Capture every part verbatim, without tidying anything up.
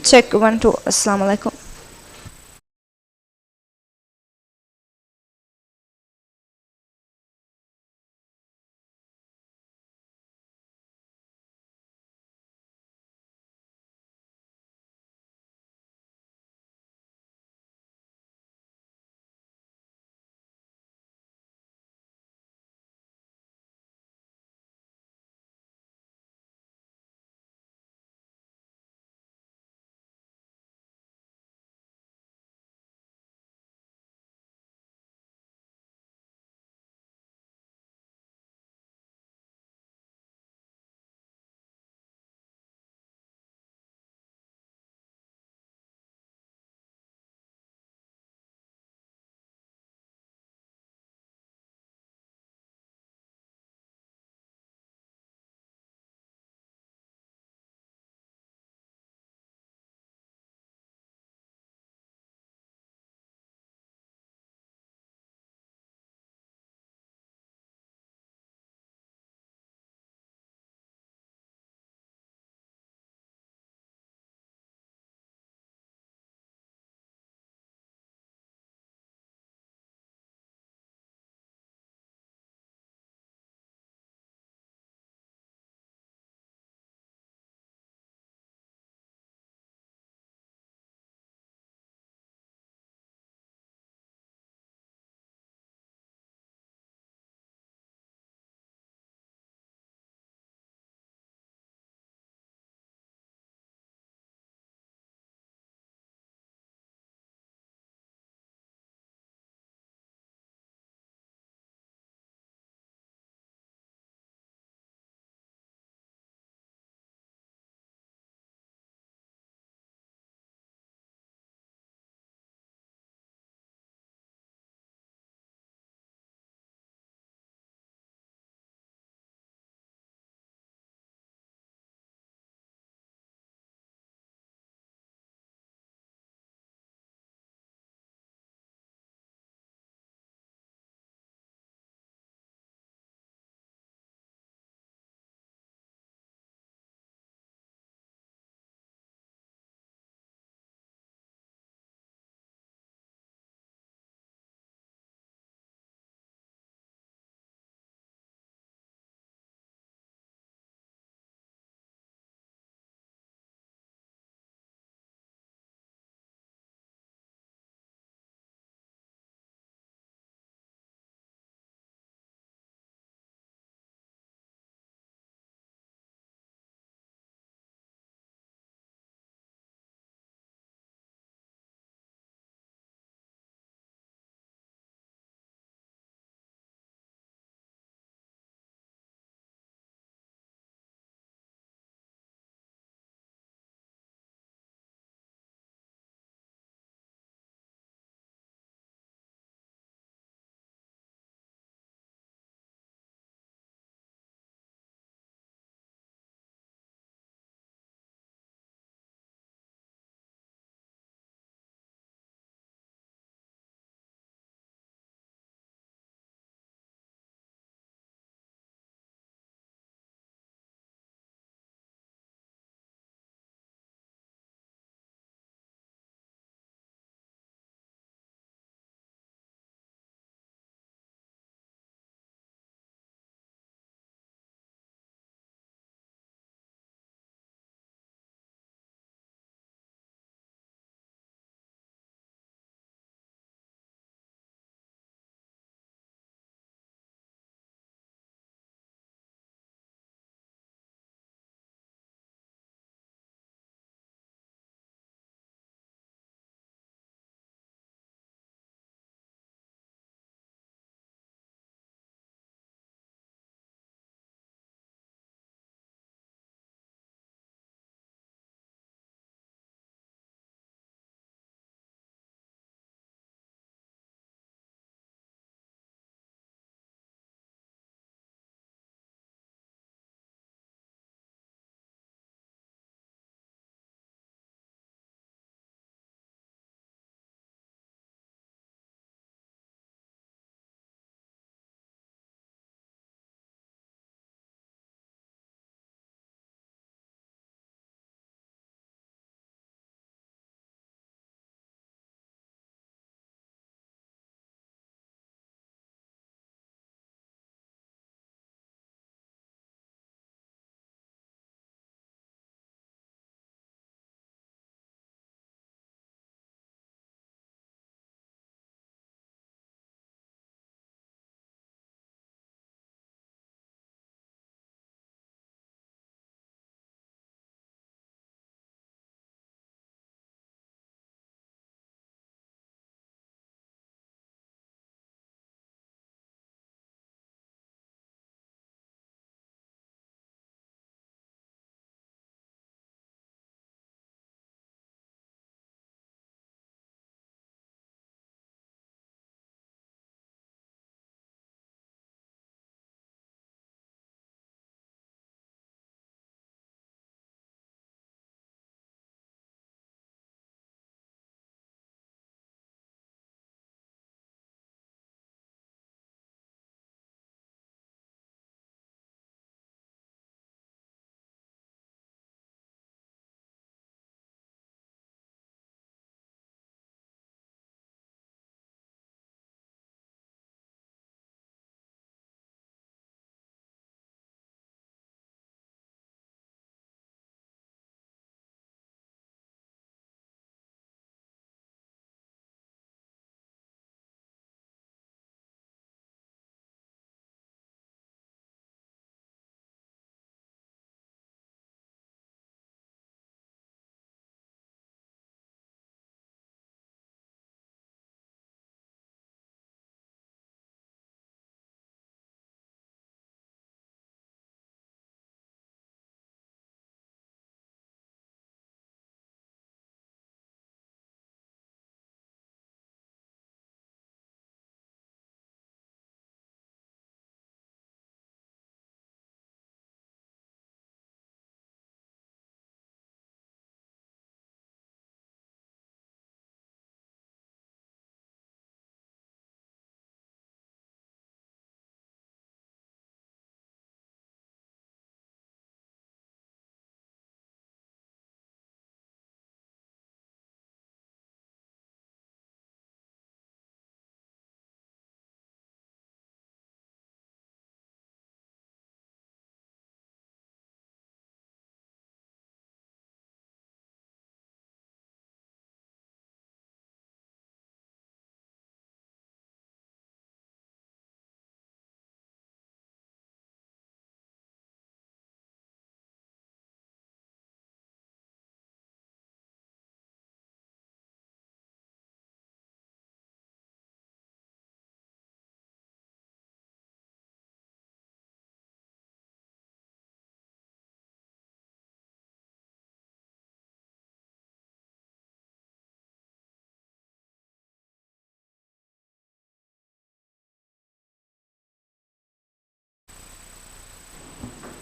Check, one, two. އައްސަލާމު ޢަލައިކުމް.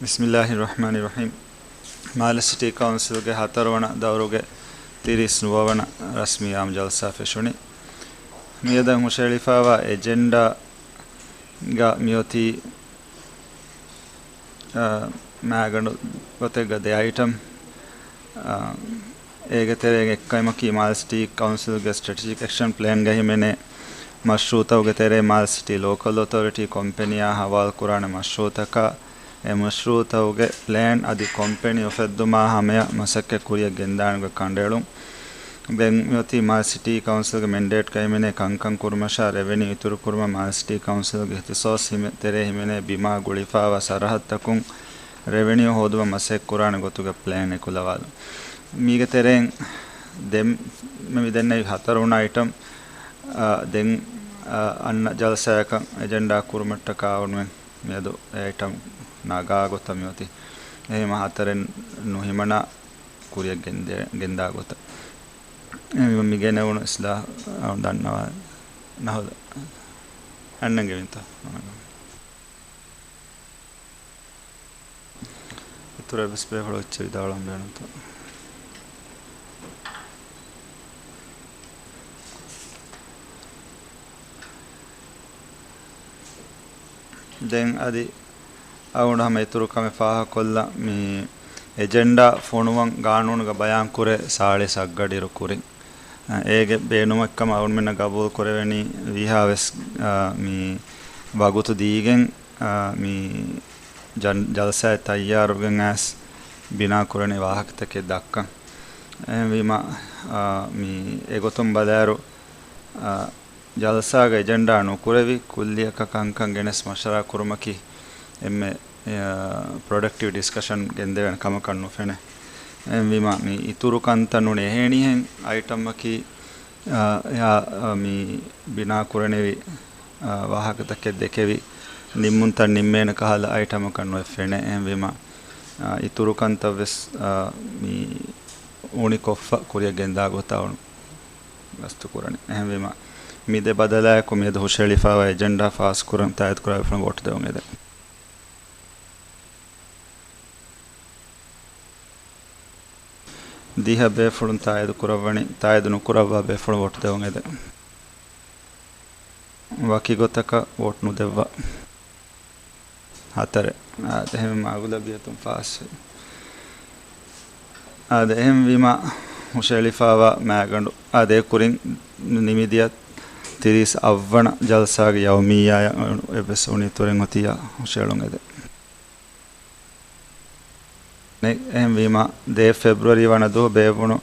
ބިސްމިއްލާހިއްރަޙްމާނިއްރަޙީމް. މާލެ ސިޓީ ކައުންސިލްގެ ހަތަރުވަނަ ދައުރުގެ ތިރީސް ނުވަވަނަ ރަސްމީ އާއްމު ޖަލްސާ ފެށުނީ. މިއަދަށް ހުށަހެޅިފައިވާ އެޖެންޑާގަ މިއޮތީ، އާ، މާގަނޑު ގޮތެއްގަ ދެ އައިޓަމް. އާ، އޭގެ ތެރެއިން އެއްކައިމަކީ މާލެ ސިޓީ ކައުންސިލްގެ ސްޓްރެޓެޖިކް އެކްޝަން ޕްލޭންގަ ހިމެނޭ މަޝްރޫއުތަކުގެ ތެރޭ މާލެ ސިޓީ ލޯކަލް އޮތޯރިޓީ ކޮމްޕެނީއާ ހަވާލުކުރާނެ މަޝްރޫއުތަކާ، އެ މަޝްރޫއުތަކުގެ ޕްލޭން އަދި ކޮމްޕެނީ އުފެއްދުމާ ހަމަޔަށް މަސައްކަތް ކުރިއަށް ގެންދާނެ ގޮތް ކަނޑައެޅުން. ދެން މިއޮތީ މާލެ ސިޓީ ކައުންސިލްގެ މެންޑޭޓްގަ ހިމެނޭ ކަންކަން ކުރުމަށާ ރެވެނިއު އިތުރުކުރުމަށް މާލެ ސިޓީ ކައުންސިލްގެ އިހްތިސާސް ހިމެ-، ތެރޭ ހިމެނޭ ބިމާ ގުޅިފައިވާ ސަރަހައްދުތަކުން ރެވެނިއު ހޯދުމަށް މަސައްކަތް ކުރާނެ ގޮތުގެ ޕްލޭން އެކުލަވާލުން. މީގެ ތެރެއިން ދެން މި ދެންނެވި ހަތަރު ވަނަ އައިޓަމް، އާ، ދެން، އާ، އަންނަ ޖަލްސާއަކަށް އެޖެންޑާ ކުރުމަށްޓަކާ އޮންވެ މިއަދު އެ އައިޓަމް ނަގާ ގޮތަށް މިއޮތީ. އެހެންވީމަ ހަތަރެއް ނުހިމަނާ ކުރިއަށް ގެންދޭ-، ގެންދާ ގޮތަށް. އެހެންވީމަ މި ގެނެވުނު އިސްލާހު ދަންނަވާ ނަހުލަ. އަންނަން ގެވިންތަ؟ އިތުރަށް ވެސް ބޭފުޅު އެއްޗެއް ވިދާޅުވަން ބޭނުންތަ؟ ދެން އަދި އަޅުގަނޑު ހަމަ އިތުރު ކަމެއް ފާހަގަކޮށްލަން. މި އެޖެންޑާ ފޮނުވަން ގާނޫނުގަ ބަޔާންކުރޭ ސާޅީސް އަށްގަޑިއިރު ކުރިން. އޭގެ ބޭނުމެއްކަމަށް އަޅުގަނޑުމެންނަށް ގަބޫލު ކުރެވެނީ ވީހާ ވެސް، އާ، މި ވަގުތު ދީގެން، އާ، މި ޖަން-، ޖަލްސާއެއް ތައްޔާރުވެގެން އައިސް ބިނާ ކުރަނީ ވާހަކަތަކެއް ދައްކަން. އެހެންވީމަ، އާ، މި އެގޮތުން ބަލާއިރު، އާ، ޖަލްސާގެ އެޖެންޑާ ނުކުރެވި ކުއްލިއަކަށް ކަންކަން ގެނެސް މަޝްވަރާ ކުރުމަކީ އެންމެ، އާ، ޕްރޮޑަކްޓިވް ޑިސްކަޝަން ގެންދެވޭނެ ކަމަކަށް ނުފެނޭ. އެހެންވީމަ މި އިތުރު ކަންތައް ނޫނީ އެހެނިހެން އައިޓަމަކީ، އާ، އެއާ، އާ، މި ބިނާ ކުރަނިވި، އާ، ވާހަކަތަކެއް ދެކެވި ނިންމުންތައް ނިންމޭނެ ކަހަލަ އައިޓަމަކަށް ނުވެ ފެނޭ. އެހެންވީމަ، އާ، އިތުރު ކަންތައް ވެސް، އާ، މި އުނިކޮށްފަ ކުރިއަށް ގެންދާ ގޮތަށް ގަސްތު ކުރަނީ. އެހެންވީމަ، މި ދެ ބަދަލާއެކު މިއަދު ހުށަހެޅިފައިވާ އެޖެންޑާ ފާސްކުރަން ތާއީދުކުރާ ބޭފުޅުން ވޯޓް ދެވުން އެދެން. ދިހަ ބޭފުޅުން ތާއީދު ކުރައްވަނީ، ތާއީދު ނުކުރައްވާ ބޭފުޅުން ވޯޓް ދެވުން އެދެން. ވަކި ގޮތަކަށް ވޯޓް ނުދެއްވާ. ހަތަރެއް. އާދެ، އެހެންވީމަ އަޣުލަބިއްޔަތުން ފާސްވި. އާދެ، އެހެންވީމަ ހުށަހެޅިފައިވާ މާގަނޑު އާދެ، އެކުރިން ނިމިދިޔަ ތިރީސް އަށްވަނަ ޖަލްސާގެ ޔައުމިއްޔާއަށް އެއްވެސް އުނިތުރެއް އޮތިއްޔާ ހުށަހެޅުން އެދެން. އެހެންވީމަ، ދޭއް ފެބްރުއަރީ ވަނަ ދުވަހު ބޭއްވުނު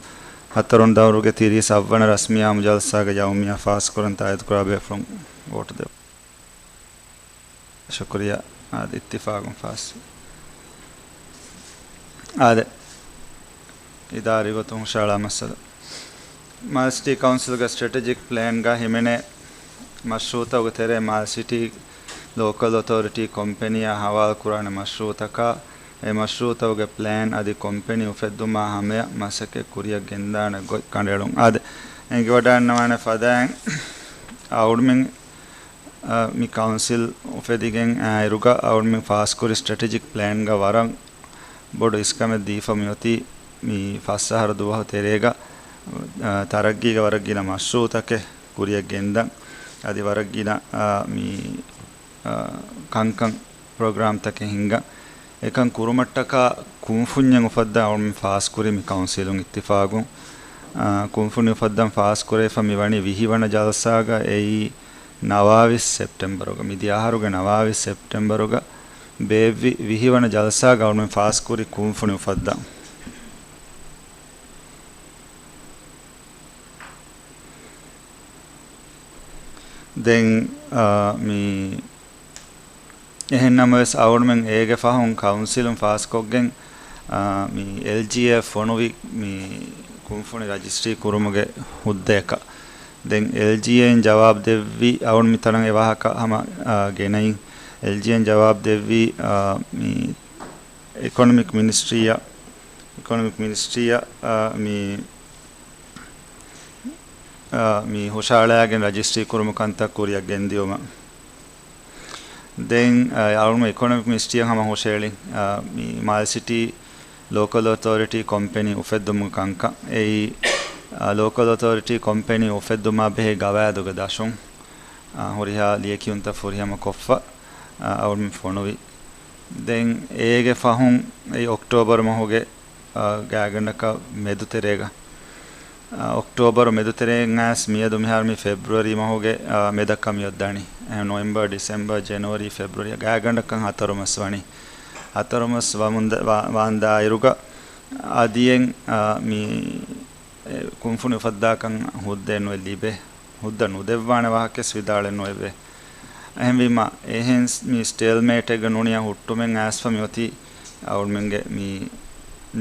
ހަތަރުން ދައުރުގެ ތިރީސް އަށްވަނަ ރަސްމީ އާއްމު ޖަލްސާގެ ޔައުމިއްޔާ ފާސްކުރަން ތާއީދުކުރާ ބޭފުޅުން ވޯޓް ދެވުން. ޝުކުރިއްޔާ. އާދެ، އިއްތިފާގުން ފާސް. އާދެ، އިދާރީ ގޮތުން ހުށަހަޅާ މައްސަލަ. މާލެ ސިޓީ ކައުންސިލްގެ ސްޓްރެޓެޖިކް ޕްލޭންގަ ހިމެނޭ މަޝްރޫއުތަކުގެ ތެރޭ މާލެ ސިޓީ ލޯކަލް އޮތޯރިޓީ ކޮމްޕެނީއާ ހަވާލުކުރާނެ މަޝްރޫއުތަކާ، އެ މަޝްރޫއުތަކުގެ ޕްލޭން އަދި ކޮމްޕެނީ އުފެއްދުމާ ހަމަޔަށް މަސައްކަތް ކުރިއަށް ގެންދާނެ ގޮތް ކަނޑައެޅުން. އާދެ، އެނގިވަޑައިގަންނަވާނެ ފަދައިން އަޅުގަނޑުމެން އާ، މި ކައުންސިލް އުފެދިގެން އައިރުގަ އަޅުގަނޑުމެން ފާސްކުރި ސްޓްރެޓެޖިކް ޕްލޭންގަ ވަރަށް ބޮޑު އިސްކަމެއް ދީފަ މިއޮތީ މި ފަސް އަހަރު ދުވަހު ތެރޭގަ، އާ، ތަރައްގީގެ ވަރަށް ގިނަ މަޝްރޫއުތަކެއް ކުރިއަށް ގެންދަން. އަދި ވަރަށް ގިނަ، އާ، މި، އާ، ކަންކަން ޕްރޮގްރާމްތަކެއް ހިންގަން. އެކަން ކުރުމަށްޓަކާ ކުންފުންޏެއް އުފައްދަން އަޅުގަނޑުމެން ފާސްކުރި މި ކައުންސިލުން އިއްތިފާގުން، އާ، ކުންފުނި އުފައްދަން ފާސްކުރެވިފަ މި ވަނީ ވިހި ވަނަ ޖަލްސާގަ އެއީ ނަވާވީސް ސެޕްޓެމްބަރުގަ، މިދިޔަ އަހަރުގެ ނަވާވީސް ސެޕްޓެމްބަރުގަ ބޭއްވި ވިހި ވަނަ ޖަލްސާގަ އަޅުގަނޑުމެން ފާސްކުރި ކުންފުނި އުފައްދަން. ދެން، އާ، މި އެހެން ނަމަވެސް، އަޅުގަނޑުމެން އޭގެ ފަހުން ކައުންސިލުން ފާސްކޮށްގެން، އާ، މި އެލްޖީއޭ ފޮނުވި މި ކުންފުނި ރަޖިސްޓްރީ ކުރުމުގެ ހުއްދައަކަށް. ދެން އެލްޖީއޭއިން ޖަވާބު ދެއްވި، އަޅުގަނޑު މި ތަނަށް އެ ވާހަކަ ހަމަ، އާ، ގެނައިން. އެލްޖީއޭއިން ޖަވާބު ދެއްވީ، އާ، މި އިކޮނޮމިކް މިނިސްޓްރީއަށް، އިކޮނޮމިކް މިނިސްޓްރީއަށް، އާ، މި އާ، މި ހުށަހަޅައިގެން ރަޖިސްޓްރީ ކުރުމުގެ ކަންތައް ކުރިއަށް ގެންދިއުމަށް. ދެން، އަ، އަޅުގަނޑު އިކޮނޮމިކް މިނިސްޓްރީއަށް ހަމަ ހުށައެޅި، އަ، މި މާލެ ސިޓީ ލޯކަލް އޮތޯރިޓީ ކޮމްޕެނީ އުފެއްދުމުގެ ކަންކަން. އެއީ، އަ، ލޯކަލް އޮތޯރިޓީ ކޮމްޕެނީ އުފެއްދުމާ ބެހޭ ގަވާއިދުގެ ދަށުން، އަ، ހުރިހާ ލިޔެކިޔުންތައް ފުރިހަމަ ކޮށްފަ، އަ، އަޅުގަނޑު ފޮނުވި. ދެން އޭގެ ފަހުން އެއީ އޮކްޓޯބަރު މަހުގެ އާ، ގާތްގަނޑަކަށް މެދުތެރޭގަ، އާ، އޮކްޓޯބަރު މެދުތެރެއިން އައިސް މިއަދު މިހާރު މި ފެބްރުއަރީ މަހުގެ، އާ، މެދަށް ކަމިޔޮށްދާނީ. އެ، ނޮވެމްބަރު، ޑިސެމްބަރު، ޖެނުއަރީ، ފެބްރުއަރީ ގާތްގަނޑަކަށް ހަތަރު މަސް ވަނީ. ހަތަރު މަސް ވަމުން ދ-، ވާ-، ވާންދާއިރުގަ އަދިއެއް، އާ، މި، އެ، ކުންފުނި އުފައްދާކަން ހުއްދައެއް ނުވެ ލިބޭ. ހުއްދަ ނުދެއްވާނެ ވާހަކައެއް ވިދާޅެއް ނުވެއްވޭ. އެހެންވީމަ، އެހެން މި ސްޓޭލްމޭޓެއްގަ ނޫނިއްޔާ ހުއްޓުމެއް އައިސްފަ މިއޮތީ އަޅުގަނޑުމެންގެ މި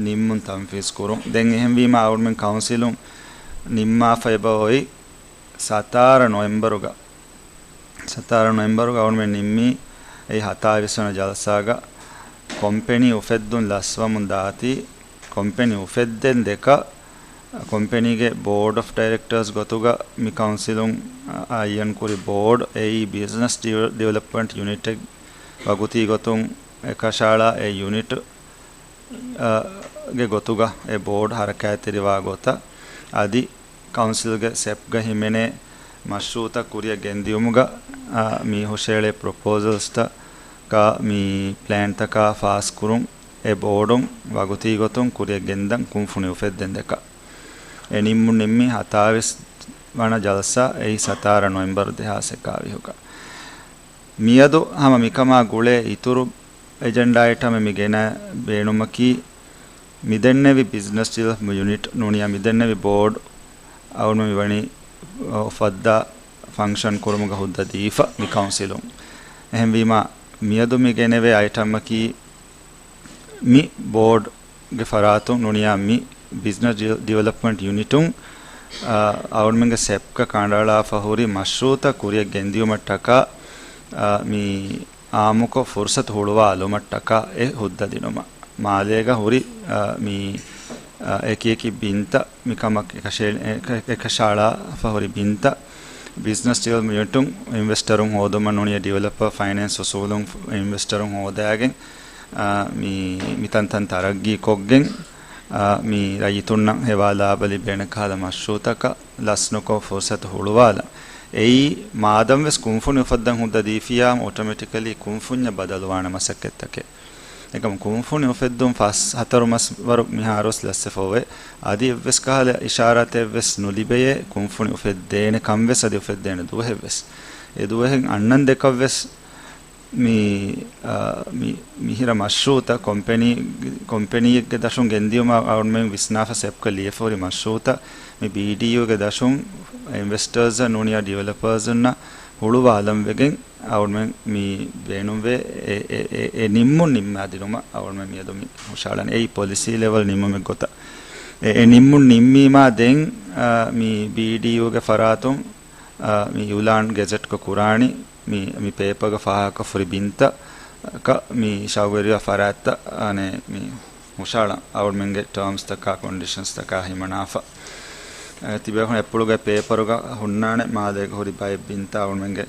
ނިންމުން ތަންފީޒް ކުރުން. ދެން އެހެންވީމަ، އަޅުގަނޑުމެން ކައުންސިލުން ނިންމާފަ އެބަ އޮތް ސަތާރަ ނޮވެމްބަރުގަ، ސަތާރަ ނޮވެމްބަރުގަ އަޅުގަނޑުމެން ނިންމީ އެއީ ހަތާވީސް ވަނަ ޖަލްސާގަ ކޮމްޕެނީ އުފެއްދުން ލަސްވަމުން ދާތީ، ކޮމްޕެނީ އުފެއްދެން ދެކަ ކޮމްޕެނީގެ ބޯޑް އޮފް ޑައިރެކްޓާސް ގޮތުގަ މި ކައުންސިލުން އައްޔަން ކުރި ބޯޑް އެއީ ބިޒްނަސް ޑިވެ-، ޑިވެލޮޕްމަންޓް ޔުނިޓެއް ވަގުތީ ގޮތުން އެކަށައަޅާ އެ ޔުނިޓް، އަ، ގެ ގޮތުގަ އެ ބޯޑް ހަރަކާތްތެރިވާ ގޮތަށް އަދި ކައުންސިލްގެ ސެޕްގަ ހިމެނޭ މަޝްރޫއުތައް ކުރިއަށް ގެންދިއުމުގަ، އަ، މި ހުށައެޅޭ ޕްރޮޕޯސަލްސްތަކާ މި ޕްލޭންތަކާ ފާސްކުރުން އެ ބޯޑުން ވަގުތީ ގޮތުން ކުރިއަށް ގެންދަން ކުންފުނި އުފެއްދެން ދެކަ. އެ ނިންމުން ނިންމީ ހަތާވީސް ވަނަ ޖަލްސާ އެއީ ސަތާރަ ނޮވެމްބަރު ދެހާސް އެކާވީހުގަ. މިއަދު ހަމަ މިކަމާ ގުޅޭ އިތުރު އެޖެންޑާ އައިޓަމެއް މި ގެނަ ބޭނުމަކީ، މިދެންނެވި ބިޒްނަސް ޑިވެލޮޕްމަންޓް ޔުނިޓް ނޫނިއްޔާ މިދެންނެވި ބޯޑް އަޅުގަނޑު މިވަނީ އުފައްދާ ފަންކްޝަން ކުރުމުގަ ހުއްދަ ދީފަ މި ކައުންސިލުން. އެހެންވީމަ، މިއަދު މި ގެނެވޭ އައިޓަމަކީ، މި ބޯޑްގެ ފަރާތުން ނޫނިއްޔާ މި ބިޒްނަސް ޑި-، ޑިވެލޮޕްމަންޓް ޔުނިޓުން، އާ، އަޅުގަނޑުމެންގެ ސެޕްގަ ކަނޑައަޅާފަ ހުރި މަޝްރޫއުތައް ކުރިއަށް ގެންދިއުމަށްޓަކާ، އާ، މި އާއްމުކޮށް ފުރުސަތު ހުޅުވާލުމަށްޓަކާ އެ ހުއްދަ ދިނުމަށް. މާލޭގަ ހުރި، އާ، މި، އާ، އެކިއެކި ބިންތައް މިކަމަށް އެކަށައެޅި-، އެކަ-، އެކަށައަޅާފަ ހުރި ބިންތައް ބިޒްނަސް ޑިވެލޮޕްމަންޓުން އިންވެސްޓަރުން ހޯދުމަށް ނޫނިއްޔާ ޑިވެލޮޕަރ ފައިނޭންސް އުސޫލުން އިންވެސްޓަރުން ހޯދާގެން، އާ، މި، މިތަންތަން ތަރައްގީ ކޮށްގެން، އާ، މި ރައްޔިތުންނަށް ހެވާ ލާބަ ލިބޭނެ ކަހަލަ މަޝްރޫއުތަކަށް ލަސްނުކޮށް ފުރުސަތު ހުޅުވާލަން. އެއީ މާދަމްވެސް ކުންފުނި އުފައްދަން ހުއްދަ ދީފިއްޔާ އޮޓޮމެޓިކަލީ ކުންފުންޏަށް ބަދަލުވާނެ މަސައްކަތްތަކެއް. އެކަމު ކުންފުނި އުފެއްދުން ފަސް ހަތަރު މަސް ވަރު މިހާރުވެސް ލަސްވެފަ އޮވޭ. އަދި އެއްވެސް ކަހަލަ އިޝާރާތެއްވެސް ނުލިބެޔޭ ކުންފުނި އުފެއްދޭނެ ކަންވެސް އަދި އުފެއްދޭނެ ދުވަހެއްވެސް. އެ ދުވަހެއް އަންނަން ދެކަށްވެސް މި، އާ، މި، މިހިރަ މަޝްރޫއުތައް ކޮމްޕެނީ، ކޮމްޕެނީއެއްގެ ދަށުން ގެންދިއުމަށް އަޅުގަނޑުމެން ވިސްނާފަ ސެޕްގަ ލިޔެފަ ހުރި މަޝްރޫއުތައް މި ބީޑީއޫގެ ދަށުން އިންވެސްޓަރސްއަށް ނޫނިއްޔާ ޑިވެލޮޕަރސުންނަށް ހުޅުވާލަން ވެގެން އަޅުގަނޑުމެން މި ބޭނުންވޭ އެ، އެ، އެ، އެ ނިންމުން ނިންމާދިނުމަށް އަޅުގަނޑުމެން މިއަދު މި ހުށައަޅަން. އެއީ ޕޮލިސީ ލެވެލް ނިންމުމެއް ގޮތަށް. އެ، އެ ނިންމުން ނިންމީމާ ދެން، އާ، މި ބީޑީއޫގެ ފަރާތުން، އާ، މި އިއުލާން ގެޒެޓްކޮށް ކުރާނީ. މި، މި ޕޭޕަރގަ ފާހަގަކޮށްފަ ހުރި ބިންތަކަށް މި ޝައުގުވެރިވާ ފަރާތްތައް އަނެއް މި ހުށައަޅަން އަޅުގަނޑުމެންގެ ޓާމްސްތަކާ ކޮންޑިޝަންސްތަކާ ހިމަނާފަ. އެ، ތިބޭފުޅުން އެއްޕުޅުގެ ޕޭޕަރުގަ ހުންނާނެ މާލޭގަ ހުރި ބައެއް ބިންތައް އަޅުގަނޑުމެންގެ،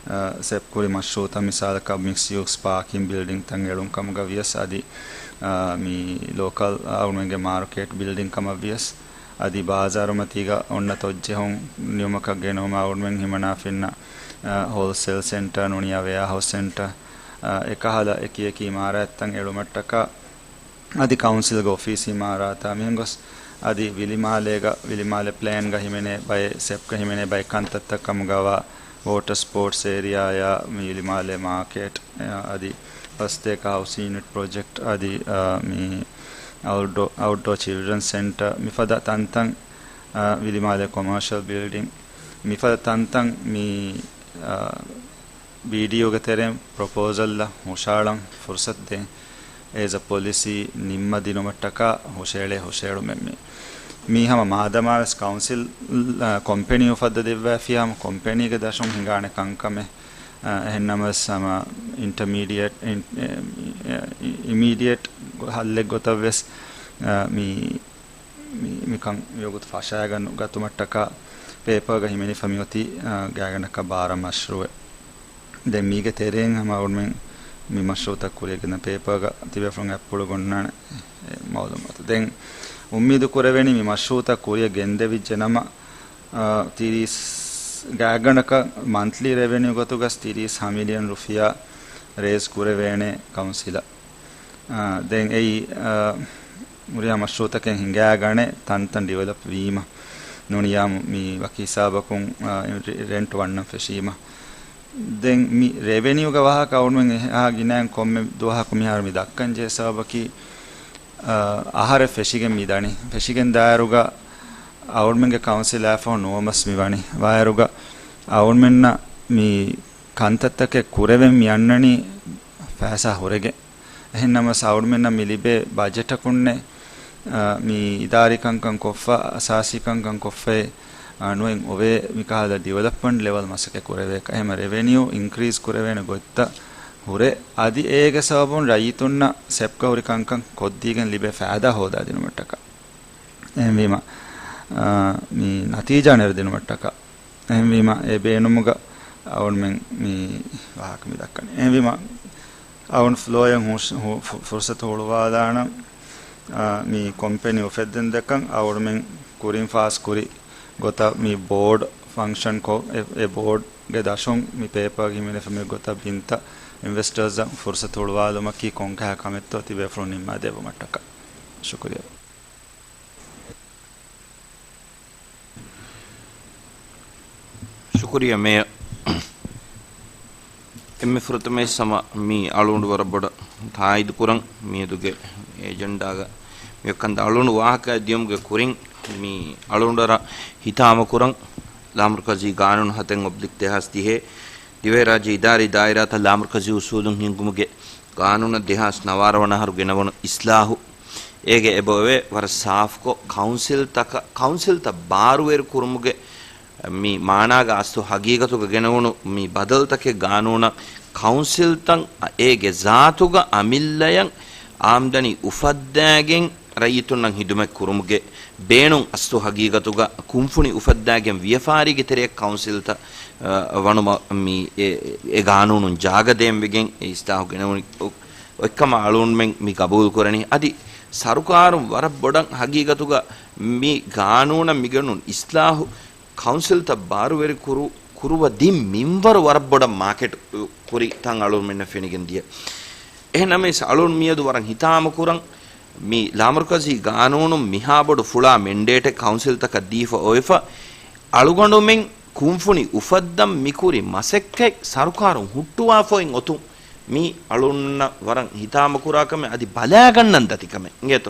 އަ، ސެޕް ކުރި މަޝްރޫއުތައް މިސާލަކަށް މިކްސް ޔޫސް ޕާކިން ބިލްޑިންތައް އެޅުން ކަމުގަ ވިޔަސް އަދި، އަ، މި ލޯކަލް އަޅުގަނޑުމެންގެ މާރކެޓް ބިލްޑިން ކަމަށް ވިޔަސް އަދި ބާޒާރުމަތީގަ އޮންނަ ތޮއްޖެހުން ނިމުމަކަށް ގެނައުމަށް އަޅުގަނޑުމެން ހިމަނާފަ އިންނަ، އަ، ހޯލްސޭލް ސެންޓަރ ނޫނިއްޔާ ވެއާހައުސް ސެންޓަރ، އަ، އެކަހަލަ އެކިއެކި އިމާރާތްތައް އެޅުމަށްޓަކާ އަދި ކައުންސިލްގެ އޮފީސް އިމާރާތާ މިހެން ގޮސް އަދި ވިލިމާލޭގަ، ވިލިމާލެ ޕްލޭންގަ ހިމެނޭ ބައެއް، ސެޕްގަ ހިމެނޭ ބައެއް ކަންތައްތައް ކަމުގަވާ ވޯޓަރ ސްޕޯޓްސް އޭރިއާޔާ، މި ވިލިމާލެ މާކެޓް، އަ، އަދި ފަސްތޭކަ ހައުސިން ޔުނިޓް ޕްރޮޖެކްޓް އަދި، އަ، މި އައުޓްޑޯ، އައުޓްޑޯ ޗިލްޑްރަން ސެންޓަރ، މިފަދަ ތަންތަން، އަ، ވިލިމާލެ ކޮމާޝަލް ބިލްޑިން، މިފަދަ ތަންތަން މި، އަ، ބީޑީއޫގެ ތެރެއިން ޕްރޮޕޯސަލްއަށް ހުށައަޅަން ފުރުސަތު ދޭން. އޭޒް އަ ޕޮލިސީ ނިންމަދިނުމަށްޓަކާ ހުށައެޅޭ ހުށައެޅުމެއް މީ. މީ ހަމަ މާދަމާވެސް ކައުންސިލް، އަ، ކޮމްޕެނީ އުފައްދަ ދެއްވާފިޔާ ހަމަ ކޮމްޕެނީގެ ދަށުން ހިނގާނެ ކަންކަމެއް، އަ، އެހެންނަމަވެސް ހަމަ އިންޓަމީޑިއޭޓް، އިން-، އެ، އި-، އި-، އިމީޑިއޭޓް ހައްލެއް ގޮތަށްވެސް، އަ، މި މި-، މިކަން މިވަގުތު ފަށާގަން ގަތުމަށްޓަކާ ޕޭޕަރގަ ހިމެނިފަ މިއޮތީ، އާ، ގާތްގަނޑަކަށް ބާރަ މަޝްރޫއެއް. ދެން މީގެ ތެރެއިން ހަމަ އަޅުމެން މި މަޝްރޫއުތައް ކުރިއަށް ގެންދަން ޕޭޕާގަ ތިބޭފުޅުން އަތްޕުޅު ގޮންނާނެ މައުލޫމާތު. ދެން އުއްމީދު ކުރެވެނީ މި މަޝްރޫއުތައް ކުރިއަށް ގެންދެވިއްޖެ ނަމަ، އާ، ތިރީސް ގާތްގަނޑަކަށް މަންތްލީ ރެވެނިއު ގޮތުގަސް ތިރީސް ހަ މިލިއަން ރުފިޔާ ރޭޒް ކުރެވޭނެ ކައުންސިލަށް. އާ، ދެން އެއީ، އާ، ހުރިހާ މަޝްރޫއުތަކެއް ހިނގާގަނެ ތަންތަން ޑިވެލޮޕް ވީމަ، ނޫނިޔާ މި ވަކި ހިސާބަކުން، އާ، ރެ-، ރެންޓް ވަންނަން ފެށީމަ. ދެން މި ރެވެނިއުގެ ވާހަކަ އަޅުމެން އެހާ ގިނައިން ކޮންމެ ދުވަހަކު މިހާރު މި ދައްކަން ޖެހޭ ސަބަބަކީ، އާ، އަހަރެއް ފެށިގެން މި ދަނީ. ފެށިގެން ދާއިރުގަ އަޅުމެންގެ ކައުންސިލާ ފަހު ނުވަމަސް މި ވަނީ. ވާއިރުގަ އަޅުމެންނަށް މި ކަންތައްތަކެއް ކުރެވެން މި އަންނަނީ ފައިސާ ހުރެގެން. އެހެން ނަމަވެސް އަޅުމެންނަށް މި ލިބޭ ބަޖެޓަކުންނެއް، އާ، މި އިދާރީ ކަންކަން ކޮށްފަ، އަސާސީ ކަންކަން ކޮށްފައި، އާ، ނުއެއް އޮވޭ މިކަހަލަ ޑިވެލޮޕްމަންޓް ލެވަލް މަސައްކަތް ކުރެވޭކަށް. އެހެން ރެވެނިއު އިންކްރީޒް ކުރެވޭނެ ގޮތްތައް ހުރޭ. އަދި އޭގެ ސަބަބުން ރައްޔިތުންނަށް ސެޕްގަ ހުރި ކަންކަން ކޮށްދީގެން ލިބޭ ފައިދާ ހޯދާދިނުމަށްޓަކާ. އެހެންވީމަ، އާ، މި ނަތީޖާ ނެރެދިނުމަށްޓަކާ. އެހެންވީމަ، އެ ބޭނުމުގަ އަޅުންމެން މި ވާހަކަ މި ދައްކަނީ. އެހެންވީމަ، އަޅުން ފްލޯއެއް ހުސް-، ހު-، ފު-، ފުރުސަތު ހުޅުވާލާނަން، އާ، މި ކޮމްޕެނީ އުފެއްދެން ދައްކަން އަޅުންމެން ކުރިން ފާސް ކުރި ގޮތަށް މި ބޯޑް ފަންކްޝަން ކޮށް، އެ، އެ ބޯޑްގެ ދަށުން މި ޕޭޕާގެ ހިމެނެފަ މި ގޮތަށް ބިންތައް އިންވެސްޓާސްއަށް ފުރުސަތު ހުޅުވާލުމަކީ ކޮންކަހަލަ ކަމެއްތޯ ތިބޭފުޅުން ނިންމާ ދެއްވުމަށްޓަކާ. ޝުކުރިއްޔާ. ޝުކުރިއްޔާ މޭޔަރ. އެންމެ ފުރަތަމަވެސް ހަމަ މި އަޅުގަނޑު ވަރަށް ބޮޑަށް ތާއީދު ކުރަން، މިއަދުގެ އެޖެންޑާގަ މި ކަންތައް އަޅުގަނޑު ވާހަކަ ދިޔުމުގެ ކުރިން މި އަޅުގަނޑަށް ހިތާމަ ކުރަން، ލާމަރުކަޒީ ގާނޫނު ހަތެއް އޮބްލިކް ދެހާސް ދިހަ، ދިވެހިރާއްޖެ އިދާރީ ދާއިރާތައް ލާމަރުކަޒީ އުސޫލުން ހިންގުމުގެ ގާނޫނަށް ދެހާސް ނަވާރަ ވަނަ އަހަރު ގެނަވުނު އިސްލާހު، އޭގެ އެބައޮވޭ ވަރަށް ސާފްކޮށް، ކައުންސިލްތަކަށް، ކައުންސިލްތައް ބާރުވެރި ކުރުމުގެ މި މާނާގަ އަސްލު ހަގީގަތުގަ ގެނެވުނު މި ބަދަލުތަކެއް ގާނޫނަށް ކައުންސިލްތައް އޭގެ ޒާތުގަ އަމިއްލަޔަށް އާމްދަނީ އުފައްދާގެން ރައްޔިތުންނަށް ހިދުމަތް ކުރުމުގެ ބޭނުން އަސްލު ހަގީގަތުގަ ކުންފުނި އުފައްދާގެން ވިޔަފާރީގެ ތެރެއަށް ކައުންސިލްތައް، އަ، ވަނުމަށް މި އެ، އެ ގާނޫނުން ޖާގަ ދޭންވެގެން އެ އިސްލާހު ގެނެވުނީ. އޮ-، އޮތްކަމަށް އަޅުންމެން މި ގަބޫލު ކުރަނީ. އަދި ސަރުކާރުން ވަރަށް ބޮޑަށް ހަގީގަތުގަ މި ގާނޫނަށް މިގެނުން އިސްލާހު ކައުންސިލްތައް ބާރުވެރި ކުރު-، ކުރުވަދިން މިންވަރު ވަރަށް ބޮޑަށް މާކެޓް ކުރި ތަން އަޅުންމެންނަށް ފެނިގެން ދިޔަ. އެހެންނަމަވެސް އަޅުން މިއަދު ވަރަށް ހިތާމަ ކުރަން، މި ލާމަރުކަޒީ ގާނޫނުން މިހާ ބޮޑު ފުޅާ މެންޑޭޓެއް ކައުންސިލްތަކަށް ދީފަ އޮވެފަ، އަޅުގަނޑުމެން ކުންފުނި އުފައްދަން މިކުރި މަސައްކަތް ސަރުކާރުން ހުއްޓުވާފައިން އޮތުން މީ އަޅުންނަށް ވަރަށް ހިތާމަކުރާ ކަމެއް، އަދި ބަލާގަންނަން ދަތި ކަމެއް. އިނގޭތޯ؟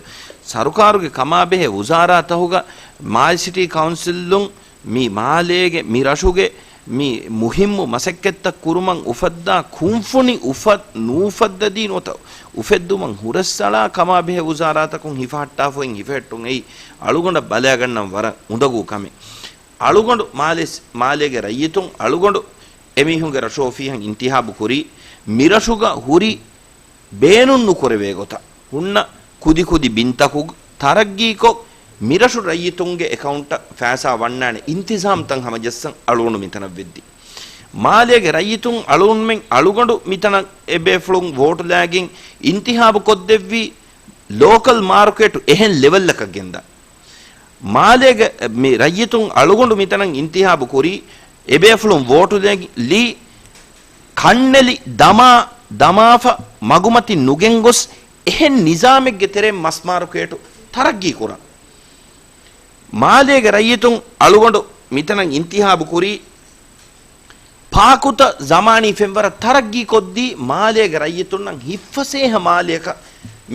ސަރުކާރުގެ ކަމާބެހޭ ވުޒާރާތަހުގަ މާލެ ސިޓީ ކައުންސިލުން މި މާލޭގެ، މި ރަށުގެ މި މުހިއްމު މަސައްކަތްތައް ކުރުމަށް އުފައްދާ ކުންފުނި އުފަ-، ނުއުފައްދަދީ ނުވަތަ އުފެއްދުމަށް ހުރަސްއަޅާ ކަމާބެހޭ ވުޒާރާތަކުން ހިފަހައްޓާފައިން ހިފެހެއްޓުން އެއީ އަޅުގަނޑަށް ބަލާގަންނަން ވަރަށް އުނދަގޫ ކަމެއް. އަޅުގަނޑު މާލެ-، މާލޭގެ ރައްޔިތުން އަޅުގަނޑު އެމީހުންގެ ރަށުއޮފީހަށް އިންތިހާބު ކުރީ، މިރަށުގަ ހުރި ބޭނުން ނުކުރެވޭ ގޮތަށް ހުންނަ ކުދިކުދި ބިންތަކު ތަރައްގީކޮށް، މިރަށު ރައްޔިތުންގެ އެކައުންޓަށް ފައިސާ ވަންނާނެ އިންތިޒާމްތައް ހަމަޖައްސަން އަޅުގަނޑު މިތަނަށް ވެއްދި. މާލޭގެ ރައްޔިތުން އަޅުގަނޑުމެން އަޅުގަނޑު މިތަނަށް އެބޭފުޅުން ވޯޓުލާގެން އިންތިހާބު ކޮށްދެއްވީ ލޯކަލް މާރުކޭޓު އެހެން ލެވެލްއަކަށް ގެންދާ. މާލޭގެ މި ރައްޔިތުން އަޅުގަނޑު މިތަނަށް އިންތިހާބު ކުރީ، އެބޭފުޅުން ވޯޓުލީ ކަންނެލި ދަމާ، ދަމާފަ މަގުމަތިން ނުގެންގޮސް، އެހެން ނިޒާމެއްގެ ތެރެއިން މަސް މާރުކޭޓު ތަރައްގީ ކުރަން. މާލޭގެ ރައްޔިތުން އަޅުގަނޑު މިތަނަށް އިންތިހާބު ކުރީ، ޕާކުތައް ޒަމާނީ ފެންވަރަށް ތަރައްގީ ކޮށްދީ، މާލޭގެ ރައްޔިތުންނަށް ހިތްފަސޭހަ މާލެއަކަށް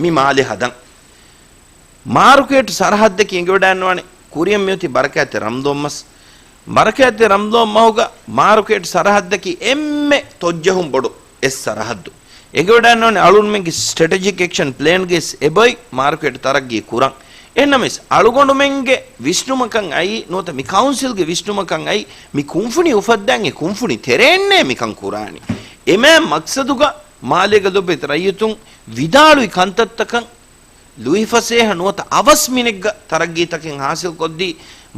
މި މާލެ ހަދަން. މާރުކޭޓް ސަރަހައްދަކީ އެނގިވަޑައިންނަވާނެ، ކުރިއަށް މިއޮތީ ބަރަކާތްތެރި ރަމްޟާން މަސް. ބަރަކާތްތެރި ރަމްޟާން މަހުގަ މާރުކޭޓް ސަރަހައްދަކީ އެންމެ ތޮއްޖަހުން ބޮޑު އެއް ސަރަހައްދު. އެނގިވަޑައިންނަވާނެ އަޅުންމެންގެ ސްޓްރެޓެޖިކް އެކްޝަން ޕްލޭންގައި އެބައޮތް މާރުކޭޓް ތަރައްގީ ކުރަން. އެހެންނަމަވެސް، އަޅުގަނޑުމެންގެ ވިސްނުމަކަށް އައީ، ނުވަތަ މި ކައުންސިލްގެ ވިސްނުމަކަށް އައީ، މި ކުންފުނި އުފައްދާން އެ ކުންފުނި ތެރޭންނޭ މިކަން ކުރާނީ. އެމާ މަޤްޞަދުގަ މާލޭގަ ލޮބުވެތި ރައްޔިތުން ވިދާޅުވި ކަންތައްތަކަށް ލުއިފަސޭހަ ނުވަތަ އަވަސް މިނެއްގަ ތަރައްގީތަކެއް ހާސިލްކޮށްދީ،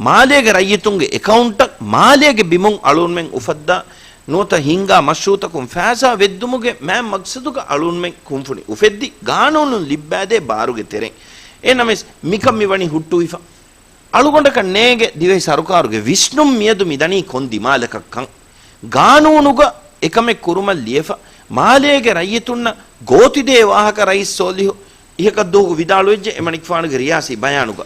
މާލޭގެ ރައްޔިތުންގެ އެކައުންޓަށް މާލޭގެ ބިމުން އަޅުންމެން އުފައްދާ ނުވަތަ ހިންގާ މަޝްރޫއުތަކުން ފައިސާ ވެއްދުމުގެ މާތް މަގްސަދުގަ އަޅުންމެން ކުންފުނި އުފެއްދި، ގާނޫނުން ލިއްބާދޭ ބާރުގެ ތެރެއިން. އެހެންނަމަވެސް، މިކަން މި ވަނީ ހުއްޓުވިފަ. އަޅުގަނޑަކަށް ނޭނގެ ދިވެހި ސަރުކާރުގެ ވިސްނުން މިއަދު މި ދަނީ ކޮން ދިމާލަކަށްކަން. ގާނޫނުގަ އެކަމެއް ކުރުމަށް ލިޔެފަ، މާލޭގެ ރައްޔިތުންނަށް ގޯތިދޭ ވާހަކަ ރައީސް ސޯލިހު އިހަކަށްދުވަހު ވިދާޅުވެއްޖެ އެމަނިކުފާނުގެ ރިޔާސީ ބަޔާނުގަ.